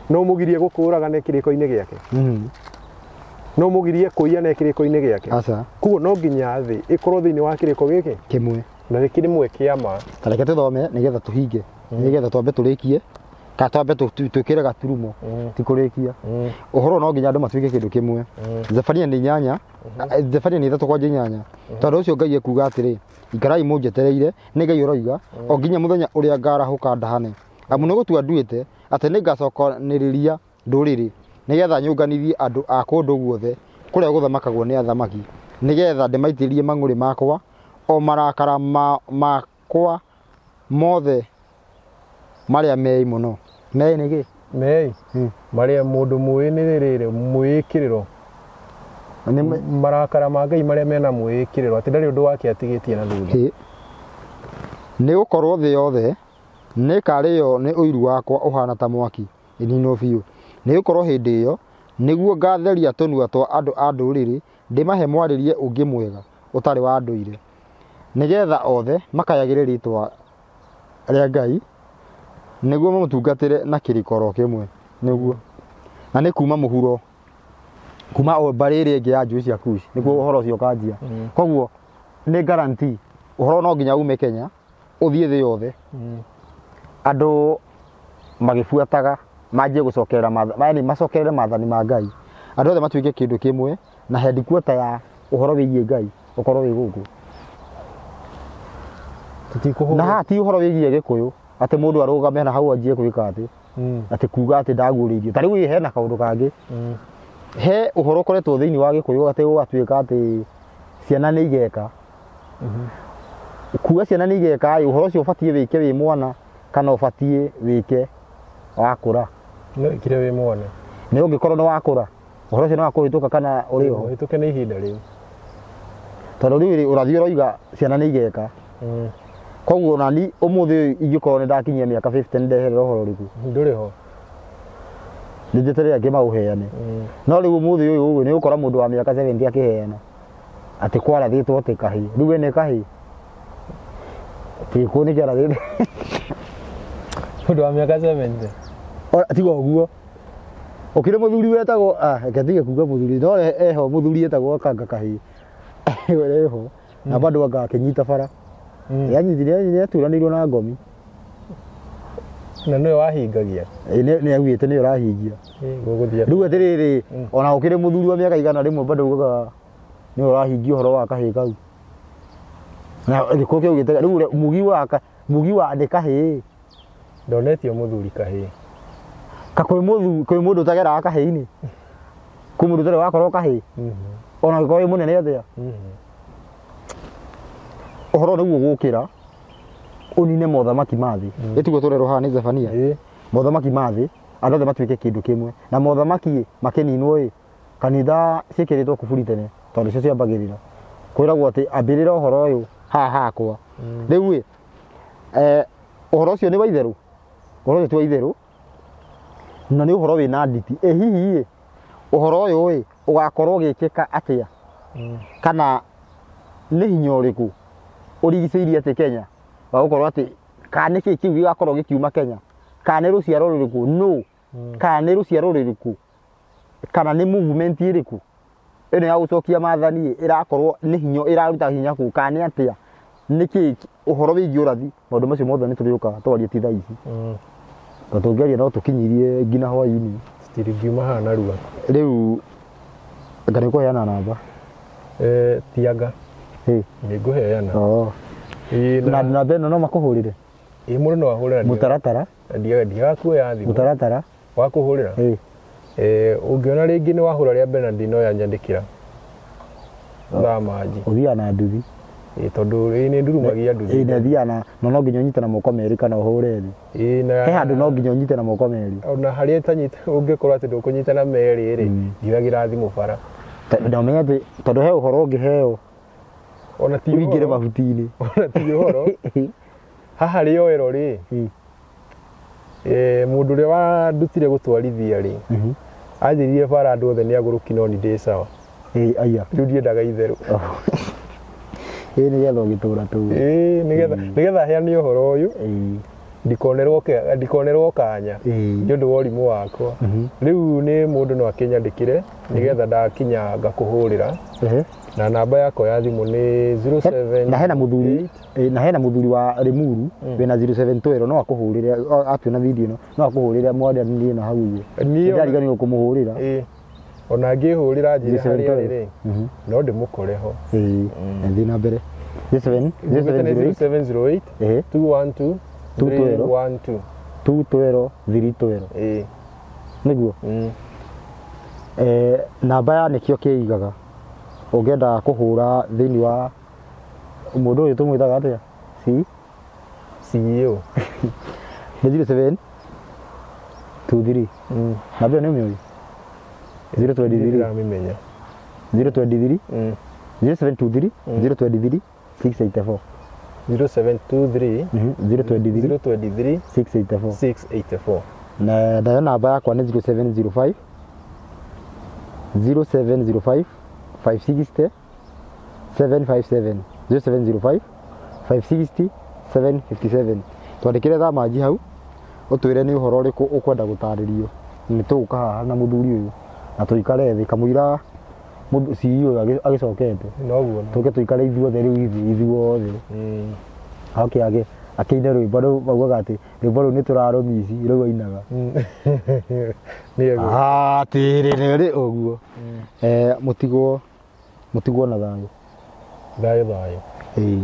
no mũgirie gũkũragana kĩrĩko-inĩ gĩake? No mũgirie kũiya na kĩrĩko-inĩ gĩake? Aca. Koguo no nginya thĩ ĩkorwo thĩinĩ wa kĩrĩko gĩkĩ kĩmwe. Na nĩ kĩrĩmwe kĩa ma. Ta reke tũthome nĩgetha tũhinge, nĩgetha twambe tũrĩkie, kana twambe twĩkĩre gaturumo, ti kũrĩkia. Ũhoro no nginya andũ matuĩke kĩndũ kĩmwe. Zefania nĩ 8, Zefania nĩ 3 kwanja 8. Tondũ ũcio Ngai ekuga atĩrĩ, ikarai mũnjetereire, nĩ Ngai ũroiga, o nginya mũthenya ũrĩa ngarahũka ndahane. Amu nĩ gũtua nduĩte atĩ nĩngacokanĩrĩria ndũrĩrĩ, nĩgetha nyũnganithie andũ a kũndũ guothe kũrĩa gũthamakagwo nĩ athamaki, nĩgetha ndĩmaitĩrĩrie mang'ũrĩ makwa, o marakara makwa mothe marĩa meĩ mũno. Meĩ nĩ kĩ? Meĩ marĩa mũndũ mũĩ nĩ rĩrĩ mwĩĩkĩrĩro. Marakara ma Ngai marĩa mena mwĩĩkĩrĩro, atĩ ndarĩ ũndũ wake atigĩtie na thutha. Nĩ gũkorwo thĩ yothe nĩĩkarĩo nĩ ũiru wakwa ũhaana ta mwaki, ĩninwo biũ. Nĩ gũkorwo hĩndĩ ĩyo nĩguo ngaatheria tũnua twa andũ a ndũrĩrĩ, ndĩmahe mwarĩrie ũngĩ mwega ũtarĩ wa ndũire, nĩgeetha othe makayagĩre rĩĩtwa rĩa Ngai, nĩguo mamũtungatĩre na kĩrĩko kĩmwe. Nĩguo na nĩ kuma mũhuro, kuma o mbarĩ ĩrĩa ĩngĩ ya njũĩ cia Kush, nĩguo ũhoro ũcio ũkanjia. Koguo nĩ guarantee ũhoro no nginya ume Kenya ũthiĩ thĩ yothe, andũ magĩbuataga manjie gũcokerera yani macokerere maathani ma Ngai, andũ othe matuĩke kĩndũ kĩmwe, na headquarter ya ũhoro wĩgiĩ Ngai ũkorwo wĩ gũkũ. Tũtikũhũrwo. Na haha ti ũhoro wĩgiĩ Gĩkũyũ, atĩ mũndũ arũgame na hau anjie gwĩka atĩ atĩ kuga atĩ ndaguũrĩirio. Ta rĩu hena kaũndũ kangĩ, he ũhoro ũkoretwo thĩinĩ wa Gĩkũyũ atĩ gũgatuĩka atĩ ciana nĩ igeka. Kuga ciana nĩ igeka ĩ, ũhoro ũcio ũbatiĩ wĩke wĩ mwana kana ũbatiĩ wĩke wakũra? No ĩkire wĩ mwana. Nĩ ũngĩkorwo nĩ wakũra, ũhoro ũcio nĩ wakũhĩtũka kana ũrĩ oho? Ũhĩtũke nĩ ihinda rĩu. Tondũ rĩu rĩ, ũrathi ũroiga ciana nĩ igeka. Koguo onani ũmũthĩ ũyũ ingĩkorwo nĩ ndakinyia mĩaka 50, nĩ ndeherera ũhoro ũrĩkũ? Ndũrĩ ho. Nĩ njeterere angĩ maũheane. No rĩu ũmũthĩ ũyũ nĩ ũgũkora mũndũ wa mĩaka 70 akĩheana atĩ kwarathĩtwo atĩ kahĩĩ. Rĩu we nĩ kahĩĩ gĩkũ nĩ kĩarathĩtwo? Mũndũ wa mĩaka 70. Tiga ũguo, ũkĩrĩ mũthuri wetagwo, reke ndige kuga mũthuri, no eho mũthuri etagwo kanga kahĩĩ eho na bado anga akĩnyita bara. Nĩanyitire, nĩaturanĩirwo na ngomi. Na nĩwe wahingagia? Nĩ augĩte nĩwe ũrahingia. Gũgũthiĩ. Rĩu atĩrĩrĩ, ona ũkĩrĩ mũthuri wa mĩaka 100 bado ugaga nĩwe ũrahingia ũhoro wa kahĩĩ kau, na gĩkũyũ kĩaugĩte rĩu ũrĩa mugi wa nĩ kahĩĩ. Ndonetio mũthuri kahĩĩ. Ka kwĩ mũthuri, kwĩ mũndũ ũtageraga kahĩĩ-inĩ? Kwĩ mũndũ ũtarĩ wakorwo kahĩĩ, ona ũngĩkorwo wĩ mũnene atĩa? Ũhoro nĩguo gũkĩra ũnine mothamaki ma thĩ. Ĩtiguo tũrerwo haha nĩ Zefania? Mothamaki ma thĩ, andũ othe matuĩke kĩndũ kĩmwe, na mothamaki ĩ makĩninwo ĩ, kanitha ciĩkĩrĩtwo kuburi tene, tondũ cio ciambagĩrĩra kwĩragwo atĩ ambĩrĩra ũhoro ũyũ haha hakwa. Rĩu ĩ, ũhoro ũcio nĩ wa itherũ? Ũhoro ũcio ti wa itherũ, na nĩ ũhoro wĩna nditi. Ĩ hihi ĩ, ũhoro ũyũ ĩ ũgakorwo ũgĩkĩka atĩa, kana nĩ hinya ũrĩkũ ũrigicĩirie atĩ Kenya wa gũkorwo atĩ, kana nĩ kĩĩ kĩu gĩgakorwo gĩkiuma Kenya, kana nĩ rũciaro rũrĩkũ, no kana nĩ rũciaro rũrĩkũ, kana nĩ movement ĩrĩkũ ĩno ya gũcokia maathani ĩ, ĩrakorwo nĩ hinya ĩraruta hinya kũu, kana nĩ atĩa, nĩ kĩĩ ũhoro wĩgiĩ ũrathi? Maũndũ macio mothe nĩ tũrĩũka twarie, ti thaa ici, tondũ tũngĩaria no tũkinyirie nginya hwaĩ-inĩ. Citingiuma haha narua. Rĩu anga nĩ ũkũheana namba? Tianga. Nĩ ngũheana. Oh. Ĩĩ, na na namba ĩno no makũhũrĩre? Ĩ, mũndũ no ahũrĩra. Mũtaratara. Ndiaga kuoya thimũ. Mũtaratara. Wa kũhũrĩra? Ĩ. Ũngĩona rĩngĩ nĩ wahũra rĩa mbere na ndinoya, nyandĩkĩra thaa manji. Ũthiaga na nduthi? Ĩ, tondũ ĩ nĩ ndurumagia nduthi. Ĩ, na ĩthiaga na no nginya ũnyite na moko merĩ kana ũhũre thĩ. Ĩ, na He handũ no nginya ũnyite na moko merĩ. Ona harĩa ĩtanyita, ũngĩkorwo atĩ ndũkũnyita na merĩ rĩ, ndioyagĩra thimũ bara. Na ũmenye atĩ tondũ he ũhoro ũngĩheo Ona ti ũingĩre ũhoro. mahuti-inĩ. Ona ti ũhoro haha rĩoero rĩ, mũndũ ũrĩa wandutire gũtwarithia rĩ, anjĩrire bara andũ othe nĩ agũrũki, no ni ndĩ sawa. Ĩ, aya. Rĩu ndiendaga itherũ. Ĩ, nĩgetha ũgĩtũra tũu. Ĩ, nĩgetha heane ũhoro ũyũ. Ndikonerwo kanya nĩ ũndũ wa ũrimũ wakwa. Rĩu nĩ mũndũ no akĩnyandĩkĩre nĩgetha ndakinya ngakũhũrĩra. Na namba yakwa ya thimũ nĩ 07 Na hena mũthuri na hena mũthuri wa Limuru wĩna 0712, no akũhũrĩre atuona video ĩno, no akũhũrĩre mwaranĩrie na hau ũguo. Niĩ Ndariganĩrwo kũmũhũrĩra. Ĩĩ. Ona ngĩhũrĩra njĩre harĩa 0712. rĩ, no ndĩmũkore ho. Ĩĩ, thiĩ na mbere. 07 Ngugĩte nĩ 0708 0708 212 212. 312. 212 312. Ĩĩ. Nĩguo. Namba ya nĩkĩo kĩigaga ũngĩenda kũhũra thĩinĩ wa mũndũ ũyũ tũmwĩtaga atĩa? C CEO. Nĩ 07 23. Namba ĩyo nĩ ũmĩũĩ? 023. Ndiramĩmenya. 023. 0723 023 684. 0723 023 023 684. 684. Na nayo namba yakwa nĩ 0705 0705 560 757, 0705 560 757. Twandĩkĩre thamanji hau ũtwĩre nĩ ũhoro ũrĩkũ ũkwenda gũtarĩrio. Nĩ tũgũka haha na mũthuri ũyũ na tũikare thĩ kamũira CEO ũyũ agĩcokete. Noguo. Tũke tũikare ithuothe rĩu ithuothe. Oke age akĩine rwĩmbo rũu maugaga atĩ rwĩmbo rũu nĩ tũrarũmici rũu ainaga. Nĩ Atĩrĩrĩ ũguo. Mũtigwo na thayũ. Thayũ thayũ. Ĩĩ.